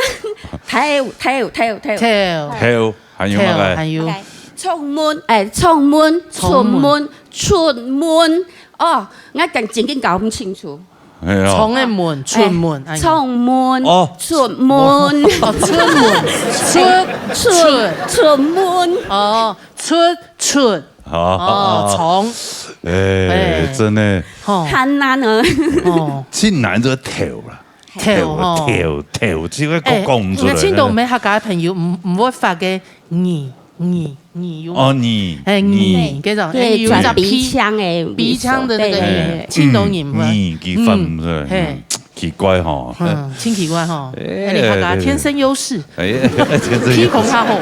跳，跳，跳，跳。跳。跳，還有麼个？跳，還有。OK，窗門，哎，窗門，窗門。出門，出門。哦，𠊎正正經搞毋清楚。哎喲。窗个門，出門，哎，哎喲。窗門，哦。出門。哦，出門，出，出，出。出門。哦，出，出。 哦，哦，哦。蟲。哎，哎。真的。吼。很難哦。哦。盡難就跳啦。跳，吼。跳，跳，這个講，哎，講毋出來。你看，盡多我們客家朋友，毋，毋會發个你，你，你有嗎？哦，你，哎，你，你。這種，哎，對，有一隻鼻，鼻腔的，鼻腔的那個你，對，對，對。盡多人會。嗯，你，佢發毋出來。嗯，嘿。嗯。 奇怪吼。嗯，真奇怪吼。哎，哎，你客家天生優勢，哎，天生優勢。鼻孔較好。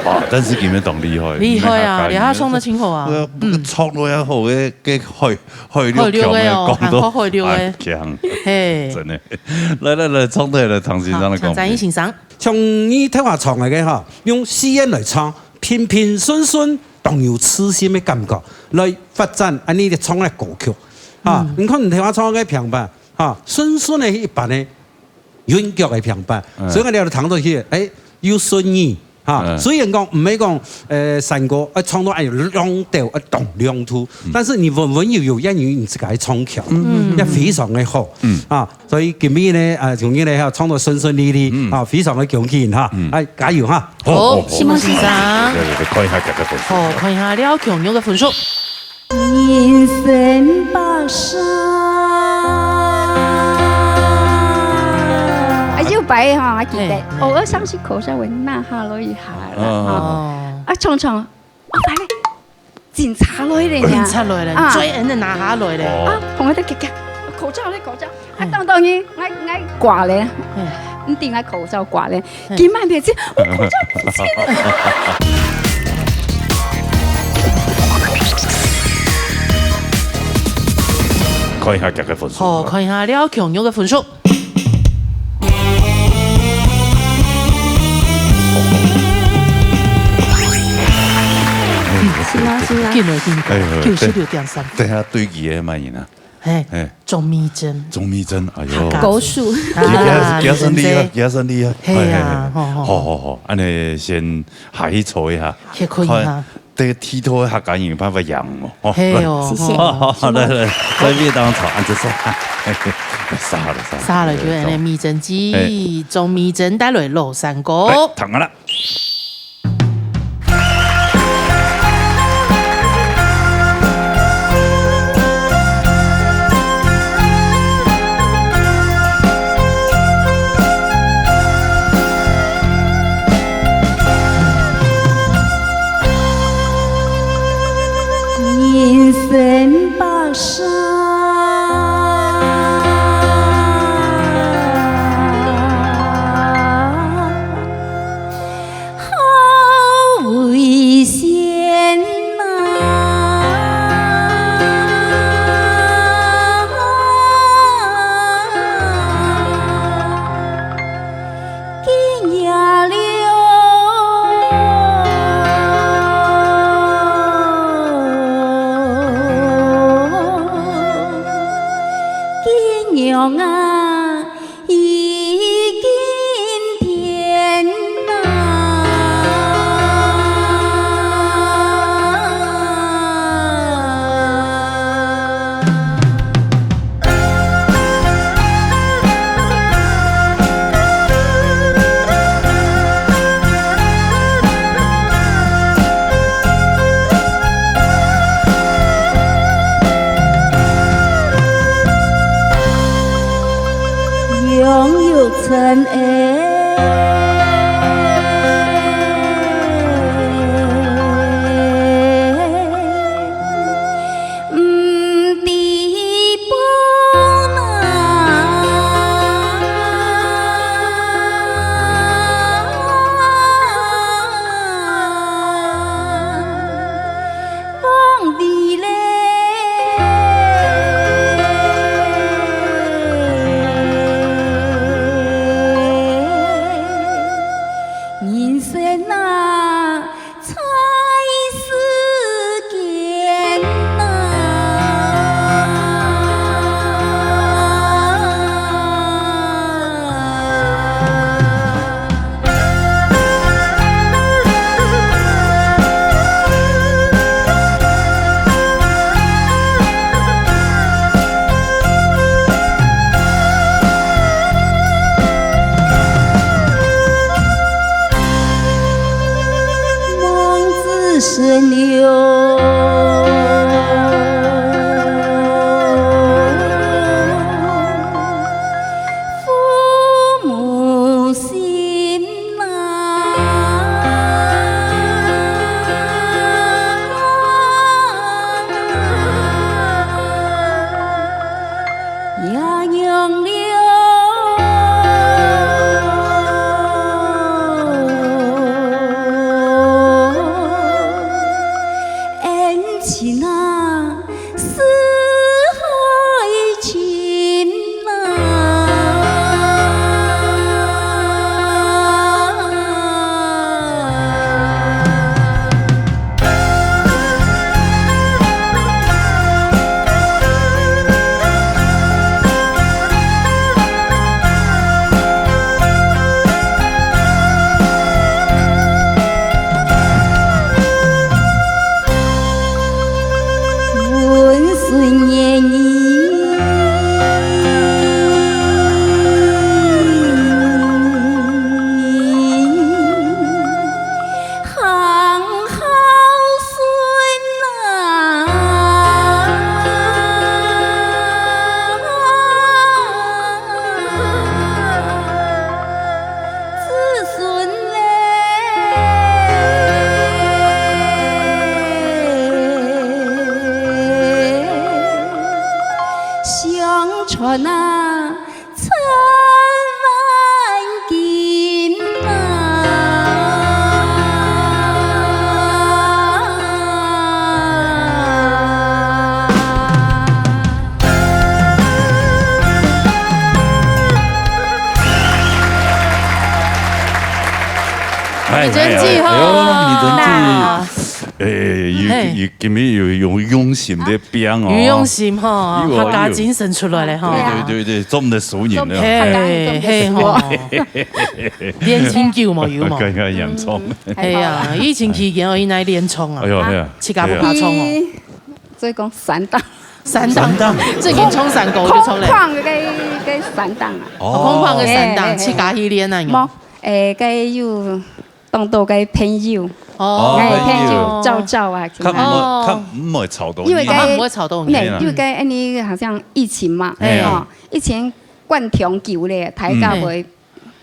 哇，但是今日當厲害，厲害啊，你客家人這下唱得真好啊。呃，嗯。唱到遐好个，个海，海陸腔个，海陸个哦，廣東，韓國海陸个。哎，強。嘿。真的。來，來，來，唱對了，唐先生的好，請張先生。像你頭下唱个吼，用四縣來唱，平平順順，當有磁性的感覺，來發展恁呢个唱个歌曲。啊，嗯。你看你頭下唱个平板， 哈，順順个一般个韻腳个平板，嗯。所以𠊎兜聽到去，哎，又順耳，哈。嗯。雖然講毋係講，呃，山歌，哎，唱到哎亮調，哎，當亮度，嗯。但是你溫溫柔柔，也有你自家个唱腔，嗯。也非常个好，嗯。啊，所以今日呢，啊，從今日哈，唱到順順利利，嗯。啊，非常个恭喜你哈，嗯。哎，加油哈。好，好，好。承蒙先生。來，來，來，看一下大家分數。好，看一下廖強玉个分數。 人生百事。啊，有擺吼，𠊎記得，嘿，嘿。偶爾上去口罩會拿下來一下啦，嗯，嗯，吼。嗯。啊，常常，哦，發現警察來了呀。警察來了，啊。追人的拿下來了。哦。啊，同學都夾夾，口罩咧，口罩。 啊，嗯。當當然，𠊎，𠊎掛咧，嗯。你知𠊎口罩掛咧，嗯。今晚別去，我口罩不見了。看一下大家分數。好，看一下廖強玉个分數。是啊，是啊。緊了，緊了，哎喲，九十六點三。等下對佢个滿意呢？ 嘿，嘿。鍾明真。鍾明真，哎喲。高手。啊，佢，佢，佢算厲害，明真姐。佢算厲害。嘿呀，嘿，嘿。吼，吼，吼，吼，恁呢先下去坐一下。歇睏一下。看，這个剃頭的客家人有辦法贏哦，吼。嘿哦，謝謝。吼，好，來，來，在位當中，按這說，嘿，嘿，殺了，殺了。殺了，就恁呢，明真姐，嘿。鍾明真帶來老山歌。來，聽啊啦。 人生百事，好危险呐！ 今夜了。人哎，毋知风啊，风里嘞。 人生啊，在世间啊。望子孙哟，父母心啊。 也让了恩情啊，四海寻啊。 问孙愿意，行孝顺啊。 子孙嘞，相传啊，千万金啊。 哎，真是吼。哎呦，你真是，那哎，有，嘿。有，今日有用，用心的表演哦。有用心吼，有哦，客家精神出來了吼。有。對，對，對，對，做毋得輸人了。嘿，嘿吼。練真久嘛，有嘛。剛剛演唱。哎呀，疫情期間哦，應該練唱啊。哎呦，哎呀。自家不怕唱哦。哎呀。 所以講散打。散打。散打。最近唱山歌就唱咧。空旷个，个散打啊。哦，空曠个散打，嘿，嘿，自家去練啊，有。無，誒，个有當多个朋友，哦，哎，朋友。朋友，照照啊，較毋會，哦。較毋會吵到人。因為个，啊，毋會吵到人。嘿，因為个，恁呢好像疫情嘛，嘿啊。哦，疫情關長久咧，大家會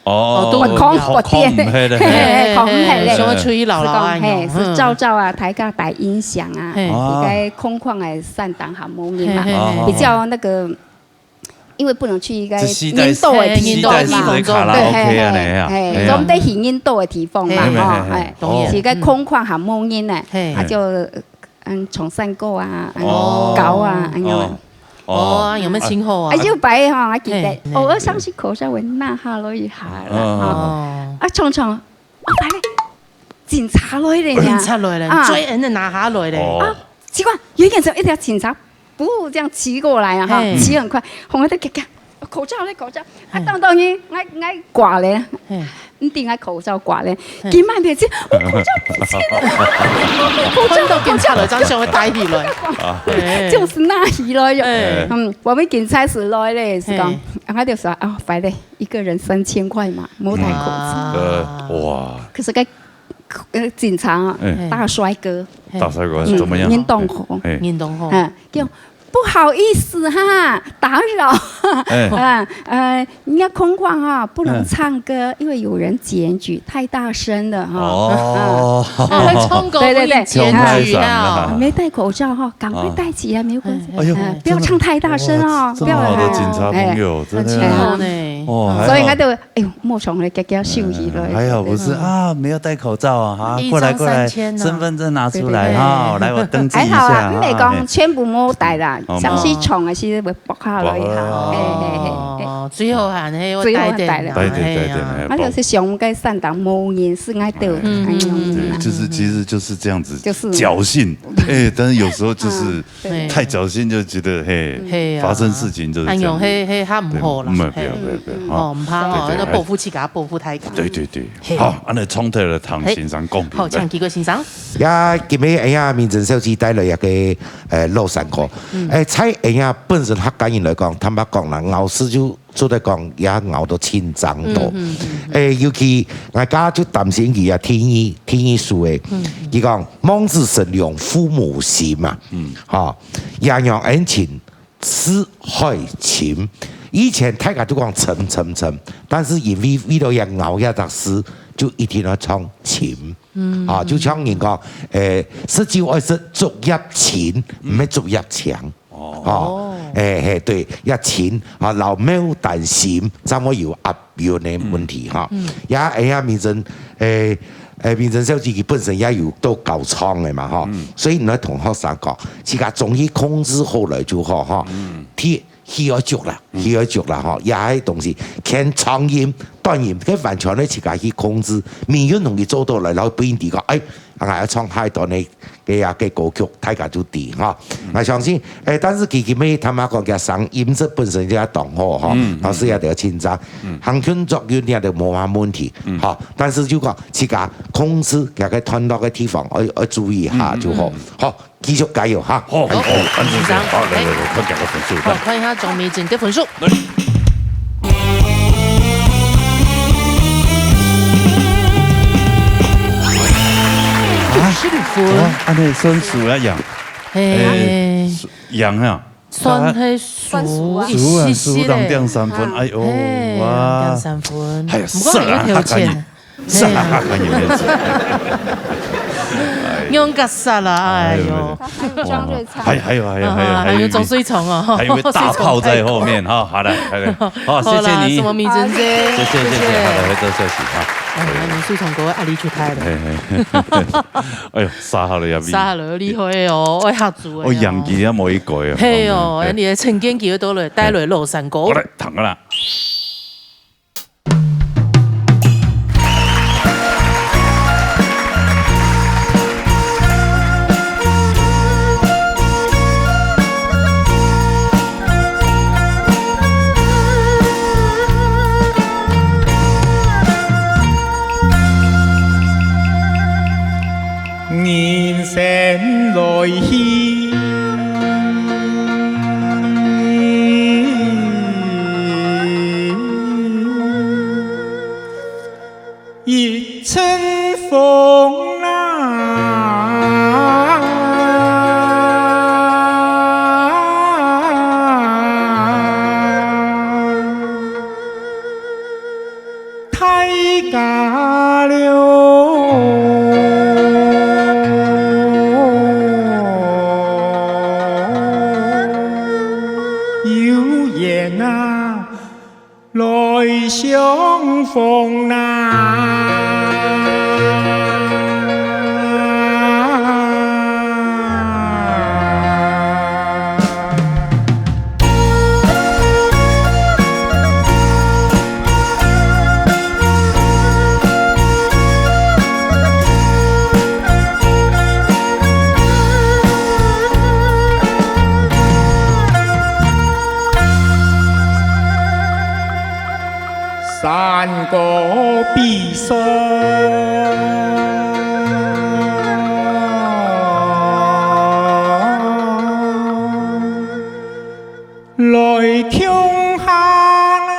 哦，哦，都不空不電，空，空，嘿，嘿，嘿，嘿，空，嘿，嘿，想要出去尞尞啊，是講，嘿，係，嗯。照照啊，大家戴音響啊，嘿。哦。一個空曠个散打較無人嘛，嘿，嘿，嘿。比較那個，因為不能去一個這時代，人多个地方嘛。人多个地方，對，卡拉OK啊，嘿，那樣啊。嘿，嘿啊。總得去人多个地方嘛，嘿，吼，嘿，嘿，嘿。嘿，當然。係一個空曠較無人呢，嘿。啊，就，嗯，唱山歌啊，嗯，哦。搞啊，恁樣。哦。 哦，有無真好啊？啊，有擺吼，我記得，嘿，嘿。偶爾想起口罩，會拿下來一下啦，嗯，嗯，吼。嗯。啊，唱唱，啊，反正警察來咧呀。警察來咧，啊。追人的拿下來咧。哦。啊，奇怪，遠遠就一條警察，噗，這樣騎過來啊，哈，嘿。騎很快，紅紅的，看看，口罩咧，口罩，啊，嗯。當當然，𠊎，𠊎掛咧。嘿。 你頂下口罩掛咧，嘿。佢慢點接，我口罩不見了，口罩，看到警察來，口罩。這樣想要戴起來。啊。嘿。就是拿起來喲。嘿。嗯，𠊎等警察係來咧，係講，嘿。啊，𠊎就說，啊，壞咧，一個人三千塊嘛，無戴口罩。嗯。啊。呃，哇。可是該，呃，警察啊，嘿。大帥哥，嘿。大帥哥，嗯，怎麼樣？人當好。嘿。人當好。嗯，叫不好意思哈，打扰。哎。啊，呃，人家空旷哈，不能唱歌，因为有人检举太大声了哈。哦。啊，唱歌对对对，不能检举啊。没戴口罩哈，赶快戴起来，没关系。哎呦，呃，不要唱太大声哦，真的哦，不要，这么好的警察朋友，哎，真的。很辛苦呢。哦，还好。所以应该都 哎呦，莫从了，给给休息了。哎呀，不是啊，没有戴口罩啊，哈，一张过来过来，三千呢。身份证拿出来哈，来我登记一下哈。还好啦，你没讲全部没戴啦，哎，好嘛。像是虫啊，是会爆开了一下，哦。嘿嘿嘿嘿。哦，最后还那个最后还戴的啦，戴了。对对对对，哎呀。哎，那就是上个散弹无人是爱戴，嗯，哎呦，嗯，对，就是其实就是这样子，就是侥幸，哎，但是有时候就是 对。太侥幸就觉得，嘿，嘿啊。发生事情就是这样。哎呦，嘿，嘿，他毋好啦，对，嗯，不要，嘿。不要，不要，嗯，哈。哦，毋怕哦，对，对，那保护自家，保护大家。对，对，对。嘿。好，恁樣从頭來聽先生講明白。好，請幾位先生。呀，今日哎呀，明珍小姐帶來一个，呃，老山歌。嗯。哎，在哎呀，本身客家人來講，坦白講啦，咬字就 做得講也咬到盡正到。嗯，嗯，嗯。誒，尤其𠊎家就擔心佢啊，第二，第二首誒，嗯。佢講望子成龍父母心嘛，嗯。吼，爹娘恩情似海深。以前大家都講沉沉沉，但是因為為了要咬這隻字，就一定要唱深。嗯。啊，就像人講，誒，食酒愛食竹葉青，毋係竹葉青。 哦。哦，誒，嘿，對，這情，啊，摎牡丹心，正會有押韻个問題哈。嗯。也，哎呀，明珍，誒，誒，明珍小姐佢本身也有做教唱个嘛，吼。嗯。所以你愛同學生講，自家中意控制好來就好，吼。嗯。去，去愛足啦，嗯。去愛足啦，吼。這个東西，牽長音、短音，該完全愛自家去控制，民謠同佢做到來，然後不一定講，哎，啊，𠊎愛唱太短个 个啊，个歌曲，大家都知哈。嗯。𠊎相信，誒，但是佢，佢乜坦白講，佢聲音質本身就當好哈，嗯，老師也得稱讚，嗯。行ขึ้น作韻也得無麼問題，嗯。哈。但是就講自家控制，佢个段落个地方，愛，愛注意一下就好。嗯，嗯。好，繼續加油哈。好，好，好，安全好，好，來，來，來，看這个分數，好，看一下鍾明珍个分數。來。 啊？九十六分。哦，恁樣算輸了贏。嘿。誒，輸，贏啊。算係輸，輸啊，一息息咧。輸人點三分，啊，哎喲，嘿，哇。人點三分。哎呀，毋過還有條件。算了，客家人，算了，客家人。哎。用較殺啦，哎喲。哎喲。 還有張瑞昌。還，還有，還有，啊，還有一，還有張瑞昌哦。還有一位大炮在後面哈。好了，好了，好，謝謝你。好啦，什麼名字？謝謝，謝謝，謝謝。好了，回頭休息哈。哎，你瑞昌哥壓力出大了。嘿，嘿，嘿。哎喲，殺好了呀，殺好了，厲害哦，哎，下注哎哦。哦，贏佢啊，無一個哎。嘿哦，哎。哎，你的成見機會到了，帶來老山歌。好來，聽啊啦。 人生來去，一陣風啊， 大家了。有緣啊，來相逢啊。山歌比賽。 來共下啦。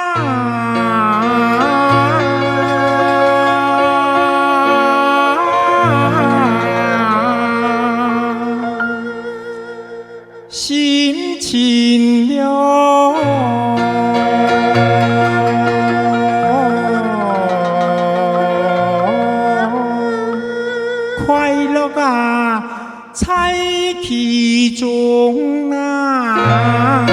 心情樂啊，在其中啊。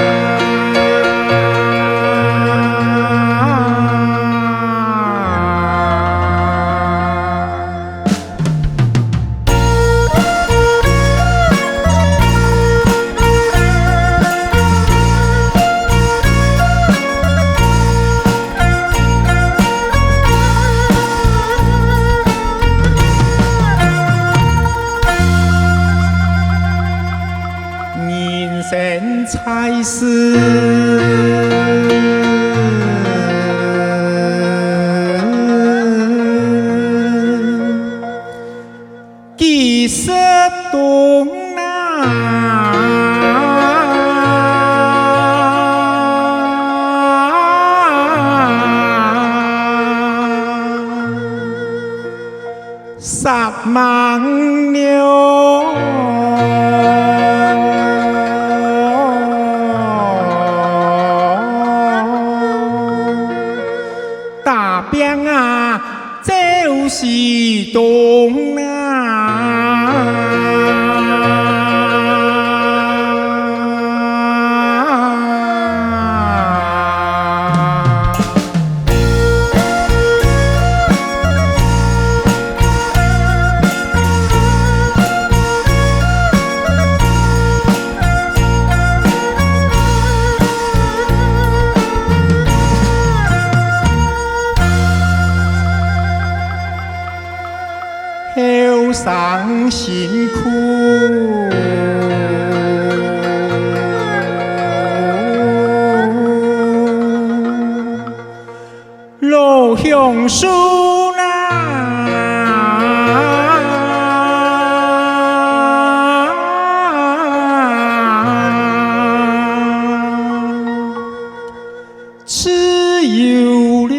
人生在世，几十冬啊。 煞猛了。打拼啊，就是當啊。 后生辛苦，老享受啦。 自由了，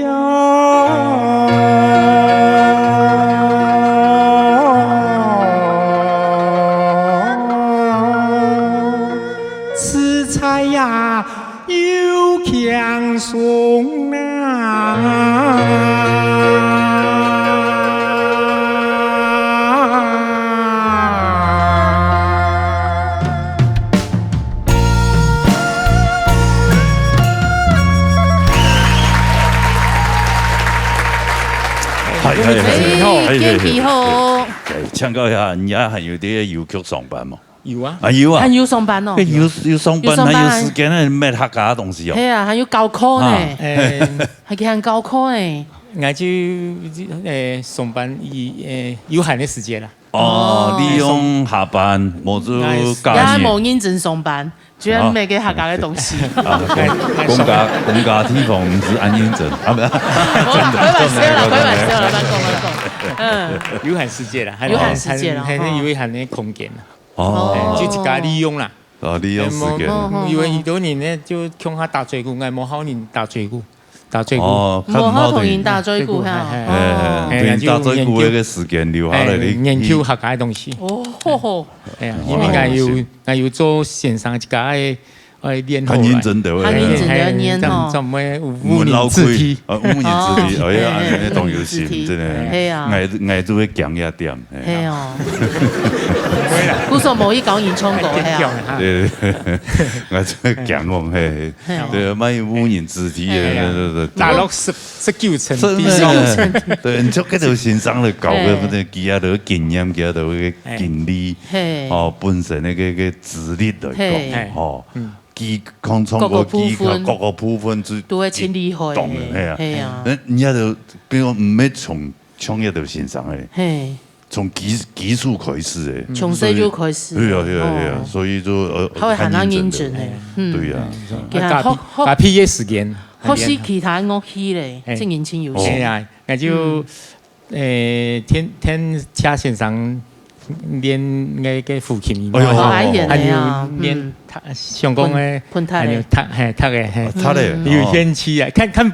自在呀，又轻松啊。 嗨，嗨，嗨，哎，嗨，嗨，天气好。哎，請教一下，你也還有在郵局上班無？有啊。啊，有啊。還有上班哦。哎，有，有上班，有上班。還有時間呢，買客家个東西哦。係啊，還有教課呢。啊，哎，還去還教課呢。𠊎就，哎，上班以，哎，有閒个時間啦。 哦，哦。利用下班，無就假日。也無認真上班，居然買个客家个東西。啊，公家，公家地方毋使恁認真，啊，毋係，開玩笑啦，開玩笑啦，亂講，亂講。嗯。有閒時間啦，還，有閒時間啦，還，還，還有閒个空間啦。哦。哎，就自家利用啦。哦，利用時間。哎，無，無，因為有兜人呢，就共下打嘴鼓，𠊎無好人打嘴鼓。 打嘴鼓。哦，無好同人打嘴鼓哈。嘿，嘿，嘿，哦。嘿，同人打嘴鼓个時間留下來，哎，你，研究客家个東西。哦，吼吼。哎呀，哦，因為𠊎有，哦，𠊎有做先生自家个，哎，練好來。較認真个，較認真个練吼。哎，嘿，做，做麼个有誤人子弟。啊，誤人子弟，哦，哎呀，嘿，嘿，恁樣當有心，誤人子弟。真个。嘿啊。𠊎，𠊎就會講一點，嘿啊。嘿哦。毋會啦。故所無去教人唱歌，嘿啊。對，對，對，𠊎就會講哦，嘿。 嘿。對，蠻有誤人子弟个，嘿啊。對，對，對，對。大陸十，十九層地獄。真个，對，你像該兜先生來教个，嘿。毋係，佢兜个經驗，佢兜个經歷，嘿。哦，本身个，个，个資歷來講，嘿。哦，嗯。佢講唱歌技巧，各个部分，各个部分就都會盡厲害，當然，嘿啊。嘿啊。那人家都，比如講，毋係從 創業个先生欸，嘿。從基，基礎開始欸。從細就開始。對啊，對啊，對啊，哦。所以就，呃，較會還較認真个。較認真欸，嗯。對啊。嗯。啊，佢還學，學，學，學畢業時間，學習其他樂器咧，嘿。真年輕有心。哦。係啊，那就，嗯。呃，天，天下先生練那個胡琴以外，哎喲。哦，還有練啊，還有練，嗯。他，像講个，噴，噴笛咧。還有笛，嘿，笛个，嘿。啊，笛个，嗯。有興趣啊，哦。看，看，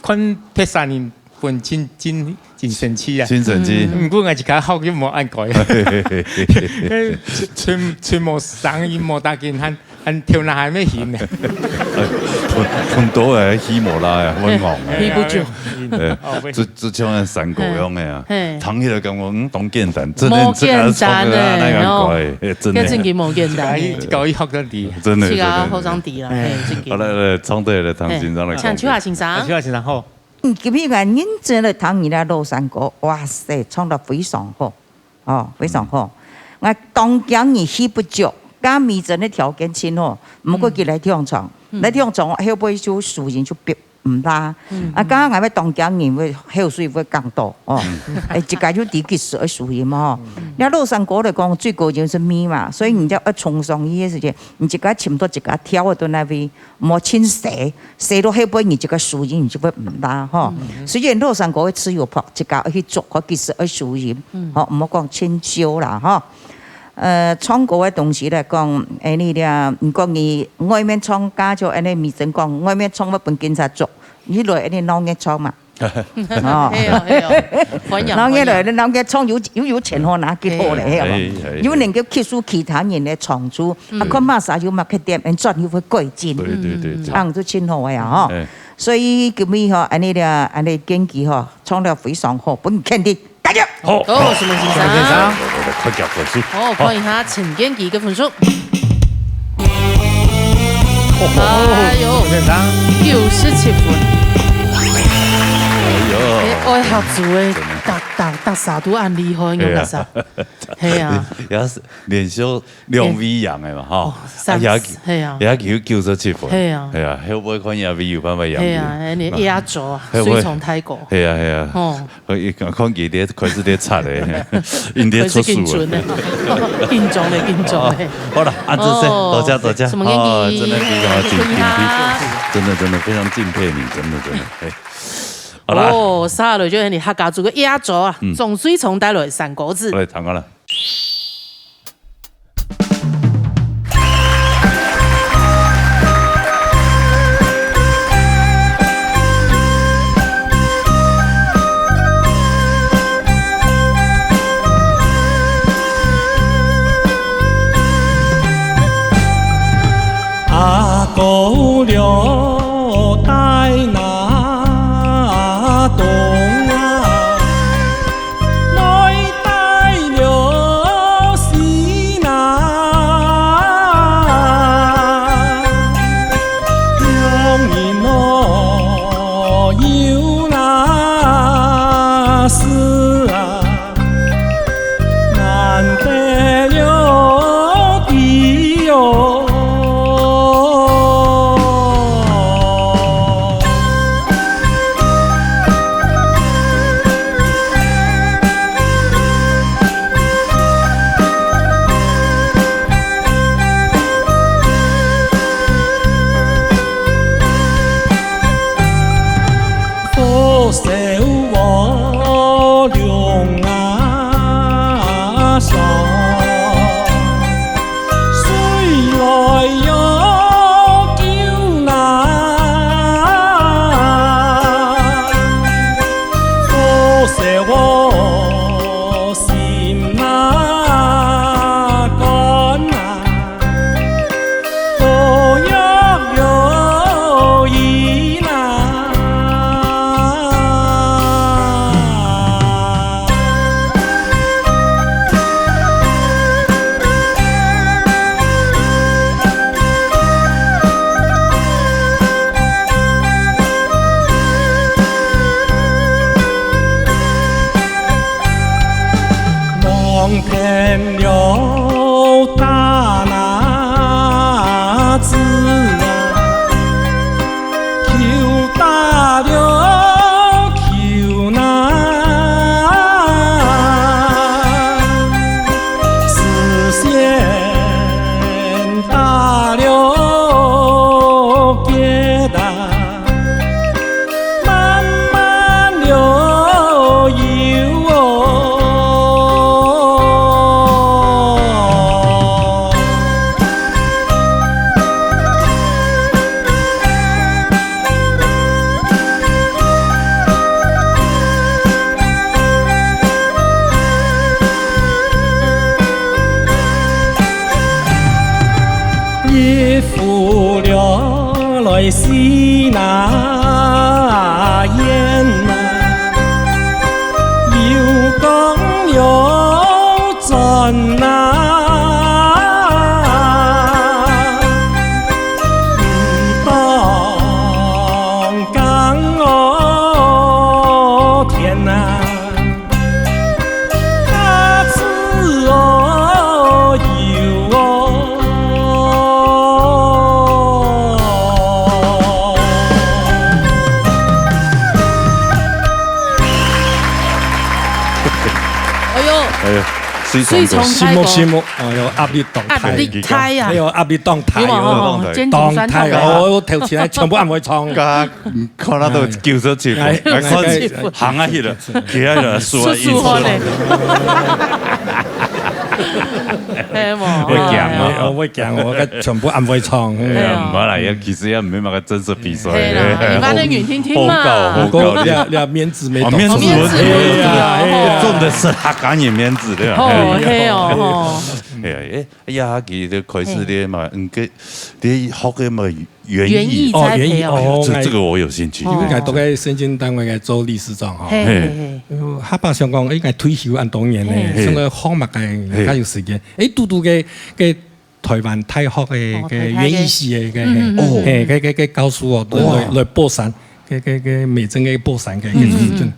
看別儕人 分真，真，真生趣啊。真生趣。嗯。毋過𠊎自家學又無恁該。吹，吹，吹無聲，又無打緊，還，恁頭那還沒眩呢。哎，噴，噴多了，起毛啦，會戇的。起不足。哎，哦，會。就，就像那山歌樣的啊，嘿。唱起來感覺，嗯，當簡單，真的，無簡單欸，這个唱的啊，那个哦。怪，哎，真的。這正經無簡單欸。搞一，搞一學到底。真的，自家好生知啦，真的。嘿，正經。好，來，來，唱對了，唐先生來講。嘿，請秋華先生。啊，秋華先生好。嗯，今日个認真來聽你个老山歌，哇塞，唱得非常好。 哦，非常好。𠊎當驚你起不足，佮美珍个條件盡好，毋過佢來聽唱，嗯。來聽唱，後尾就輸贏就變毋大。嗯。啊，剛剛𠊎會當驚你會口水會哽到，哦。嗯。哎，自家就知幾時愛輸贏嘛，吼。嗯。你看老山歌來講，最高就是咪嘛，所以你就愛衝上去个時間，你自家尋到自家調个到哪位， 莫盡細，細到後尾你這个輸贏你就會毋大吼。嗯。雖然老山歌个自由拍，自家愛去捉，佢其實愛輸贏，嗯。吼，毋好講盡少啦吼。呃，唱歌个東西來講，哎，你了，毋過你外面唱歌就恁呢，美珍講，外面唱會分警察捉，你來恁呢鬧熱唱嘛。 哦。係哦，係哦，歡迎，鬧熱來，歡迎。鬧熱唱有，有，有錢好拿幾好咧，係哦。係哦，係哦。又能夠吸收其他人个長處，嗯。啊，看麼儕有麼个點，恁轉又會改進。對，對，對，對。恁樣就盡好个啊，吼。係。所以今日吼，恁呢咧，恁呢建基吼，唱了非常好，分肯定，加油！好，好，好。承蒙先生。承蒙先生。來，來，來，看一下分數。好，看一下陳建基个分數。 哎喲，先生。九十七分。哎喲。哎，愛合作欸，真的。大，大，大家都恁厲害，對啊。係啊。也係連續兩位贏个嘛，吼。哦，三，啊，也，係啊。也有九十七分。係啊。係啊，後尾看下位有辦法贏。係啊，你壓軸啊，後尾水沖太高。係啊，係啊。哦。 哎，看佢咧，開始咧掣咧，應該出手了。開始緊張咧，緊張咧，緊張咧。哦，好了，啊，這些，哦，多謝，多謝。承蒙建基。哦，真的非常的敬，敬佩，真的，真的非常敬佩你，真的，真的，哎。好啦。哦，接下來就係你客家組个壓軸啊，嗯。鍾水聰帶來山歌子。來，唱歌了。 阿哥了戴那冬啊，妹戴了西那，两人哦有那事啊。 难得了的哟。火烧 火龙啊烧，水来要救难，火烧我心那肝啊。 望天了打那子啊，求打了求那，事先 打了结啊，慢慢了游哦。西那远啊，又讲又转啊，你当讲哦天哪！ 啊，子哦，有哦。哎哟，哎呀，水水冲开个。醒目醒目，哎哟，压力当大。压力大啊。哎哟，压力当大哦。有无吼？肩颈酸痛啊。当大哦，我头前全部人会唱。 看到都噭出氣，哎，哎，看哎，哎，行啊去了，徛啊去了，輸啊輸輸好咧。輸啊。係無？會驚啊。哎，會驚，我个全部人會唱。哎呀，哎呀。毋好啦，也其實也毋係麼个真實比賽。係啦，你反正遠聽聽嘛。報告，報告。你，你面子無哦，面子問題。哎呀，哎呀。重點係客家人面子，對吧？哦，係哦，吼。哎呀，哎，哎呀，其實開始咧嘛，嗯，个，你學个嘛， 园艺。园艺栽培哦。哦，园艺，哦，这，哎。这个我有兴趣。哦。因為𠊎都在生鲜單位來做理事長哈。嘿，嘿，嘿。呃，下把想講，哎，𠊎退休恁多年呢，嘿。想講學麼个，嘿。較有時間。哎，堵堵个，个台灣大學个，哦，个园艺系个，个，嗯，嗯，嗯。哦。嘿，个，个，个教授哦，哇。來，來，來寶山，个，个，个美珍个寶山个，嗯，嗯，嗯。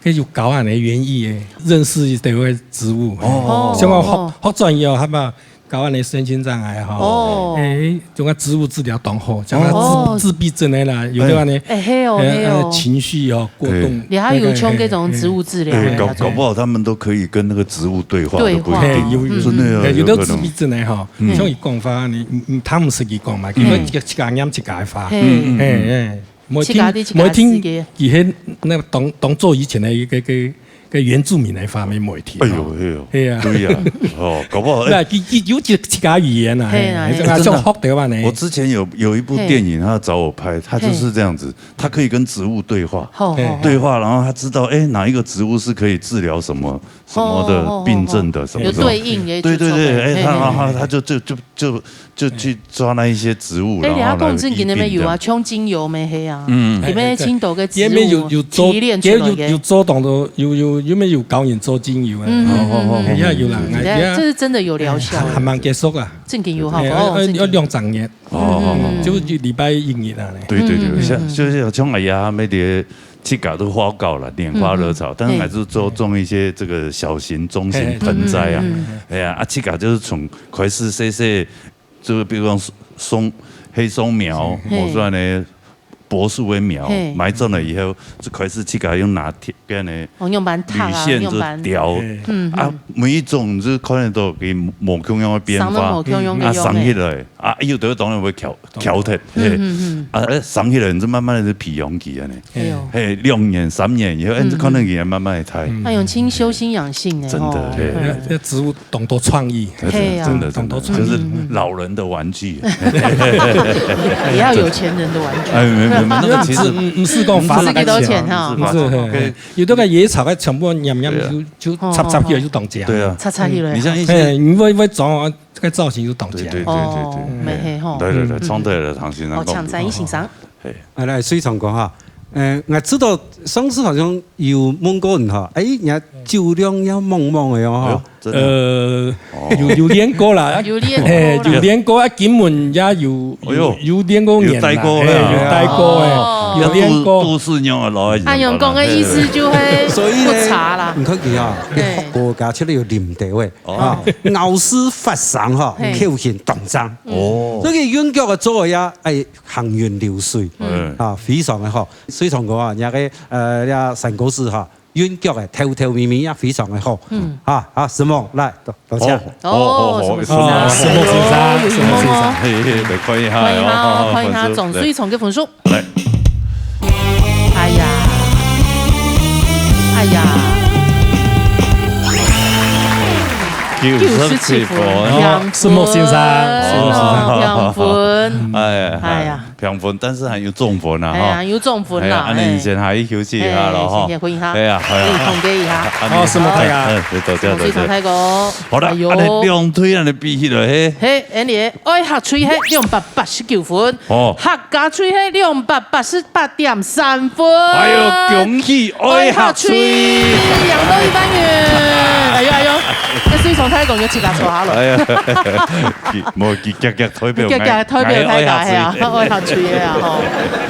个有教恁个园艺个，認識一些个植物。哦。像我學，哦。學專業哦，下把 教恁个身心障礙吼，哦。哎，種个植物治療當好，像啊自，哦。自閉症个啦，有个恁呢，哎，係哦，哎，係哦。哎，情緒哦，過動，哎。你還有像這種植物治療的那種。哎，搞，搞不好他們都可以跟那個植物對話，對話。都不一定。哎，有，有，真的啊，哎，有的有可能。自閉症个吼，嗯。像佢講話，你，你，你聽毋識佢講嘛，嗯。佢會自家，自家念自家个話。嘿。嗯，嗯，嗯。哎，哎。 無聽，自家的，自家的世界。無聽，佢係那當，當做以前个一個，個，個原住民个話，無，無聽。哎喲，哎喲，係啊。對啊，哦，搞不好，哎，那，佢，佢有自，自家語言啊，係啊，係啊。係，係啊，像學台灣个。我之前有，有一部電影，嘿。他找我拍，他就是這樣子，嘿。他可以跟植物對話，好，好，好。對話，然後他知道，哎，哪一個植物是可以治療什麼，什麼的病症的，哦，哦，哦，哦。什麼什麼。有對應的，對，對，對，就做得，哎，他，嘿，嘿，嘿。他，他就，就，就，就 就去抓那一些植物，哎，然後來你講正經个咩有啊，一併這樣。像精油咩，係啊，嗯。裡面青島个植物也沒有，有做，提煉出來个。也有，有做當多，有，有，有沒有教人做精油啊？嗯，嗯，嗯，嗯。哦，哦，哦，哦。也有啦，嗯，哎，也，這是真的有療效。哎，還蠻結束啊。正經有效果，哎，哦，哎，正經。要兩三年。哦，哦，哦。嗯，嗯，嗯。就一禮拜一日啊，嘞。對，對，對，嗯，嗯，像，嗯，嗯。就是像哎呀，那些 自家都花高了，拈花惹草，嗯，嗯。但是還是做，嘿。種一些這個小型、中型盆栽啊。嘿，嘿，嘿。嗯，嗯，嗯。哎呀，啊，自家就是從開始細細，就比如講松，黑松苗，嘿。或者呢，柏樹的苗，嘿。買轉來以後，就開始自家用拿鐵，跟呢，哦，用板搭啊，鋁線就用板。吊。嘿。嗯，啊，嗯。每一種就是可能都有無共樣的變化，生了無共樣的樣欸。啊，生起來，啊，有的當然會翹，翹忒，嘿。嗯，嗯，嗯。啊，哎，生起來，你就慢慢地就培養起來呢。 哎喲。嘿，兩年、三年以後，哎，嗯，這可能也慢慢地大。嗯。哎喲，真修心養性呢，真的，吼。對。嗯。這，這植物當多創意。真的，嘿啊。真的，真的，當多創意。就是老人的玩具。嗯，嗯，嗯。也要有錢人的玩具。哎，沒有，沒有，沒有，那個其實不是，不是講花那個錢哈。不是幾多錢哈。不是花，不是，嘿，嘿。OK。有那個野草，全部拈拈就，對啊。就插插起來就當家。對啊。插插起來。你像一些，嘿，你會，會種啊，這個造型就當家。對，對，對，對，對。哦，嘿。沒嘿吼。來，來，來，嗯，嗯。創作的唐先生講。哦，請再一欣賞。 嘿。啊，來，水聰哥哈，呃，𠊎知道上次好像有問過你哈，哎，你个酒量也猛猛个哦哈。哎喲，真的。呃，哦。有，有練過啦，有練過啦。嘿，有練過啊，今年也有，哎喲，有，有練過年啦，有帶過啦。嘿，有帶過哎，哦。有練過。都，都市娘啊，老愛。啊，用講个意思就係，所以呢，不差啦。你看佢啊，嘿。佢學過家，出來有啉得喂。 哦。啊，咬字發聲哈，嘿。口型當正。哦。所以韻腳个做呀，哎，行雲流水，嗯。啊，非常个好。水聰哥啊，你个，呃，這山歌子哈，韻腳个頭頭尾尾也非常个好。嗯。啊，啊，承蒙，來，多，多謝。哦，哦，哦，哦，什麼先生？啊，承蒙先生，哎喲，承蒙先生。有禮貌哦。嘿，嘿，來看一下，看一下哦，哦，看一下，粉絲，總水聰个分數。來。 哎呀，哎呀。九十七分。九十七分。哦，承蒙先生，哦，承蒙先生。哦，平分。哎，哎呀。平分，但是還有中分啊，哎呀，哈。有中分啦，哎呀，恁樣，哎。先下去休息一下咯，哎，哈。先歇睏一下。哎呀，哎呀。哎，統計一下。啊，哦，承蒙大家。嗯，多謝，多謝。承蒙大哥。好啦，哎喲。恁樣兩隊恁樣比起來，嘿。嘿，恁樣，愛客隊嘿，兩百八十九分。 哦。客家隊嘿，兩百八十八點三分。哎喲，恭喜愛客隊！贏到一百元。哎喲，哎喲，這水上太公有自家坐下了。哎呀，佢，無，佢遽遽代表𠊎，遽遽代表大家，哎呀，𠊎愛客隊。愛客隊的啊，吼。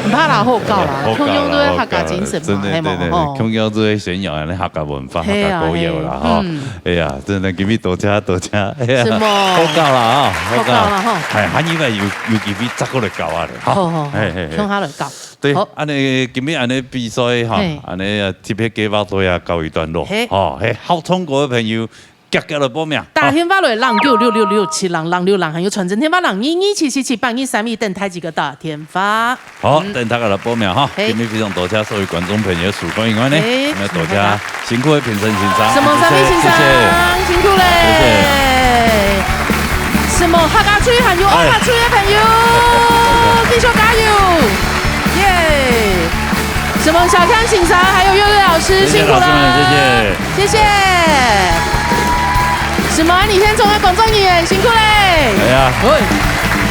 毋怕啦，好搞啦，好搞啦，共樣都係客家精神嘛，好搞啦，真的，係無？真的，吼。共樣都係宣揚咱客家文化、嘿啊，客家歌謠啦，嘿，吼。嗯。哎呀，真的，今日多謝，多謝，哎呀，承蒙。好搞啦，啊，好搞。好搞啦，吼。哎，還以為有，有機會再過來搞啊。 好，好，好，嘿，嘿，嘿。共下來搞。對，好。恁樣，今日恁樣比賽哈，嘿。恁樣啊，特別計劃到這告一段落。嘿。吼，嘿，好唱歌个朋友，遽遽來報名。打電話來，零九六六六七零零六零，還有傳真電話，零二二七七七八二三一，等待幾個打電話。好，嗯。等大家來報名哈。嘿。今日非常多謝所有觀眾朋友收看以外呢，嘿，我們要多謝 辛苦个評審先生，承蒙三位先生，謝謝。辛苦咧。謝謝。承蒙客家隊還有愛客隊个朋友，哎。繼續加油！耶！承蒙小康先生還有月月老師，謝謝辛苦啦！老師們，謝謝。謝謝。承蒙恁仔現場个工作人員，辛苦咧！哎呀，喂。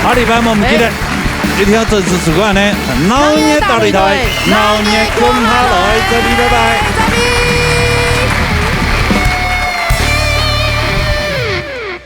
下禮拜我們記得，哎。一定要準時收看呢，鬧熱到裡台，鬧熱共下來，再見，拜拜。再見。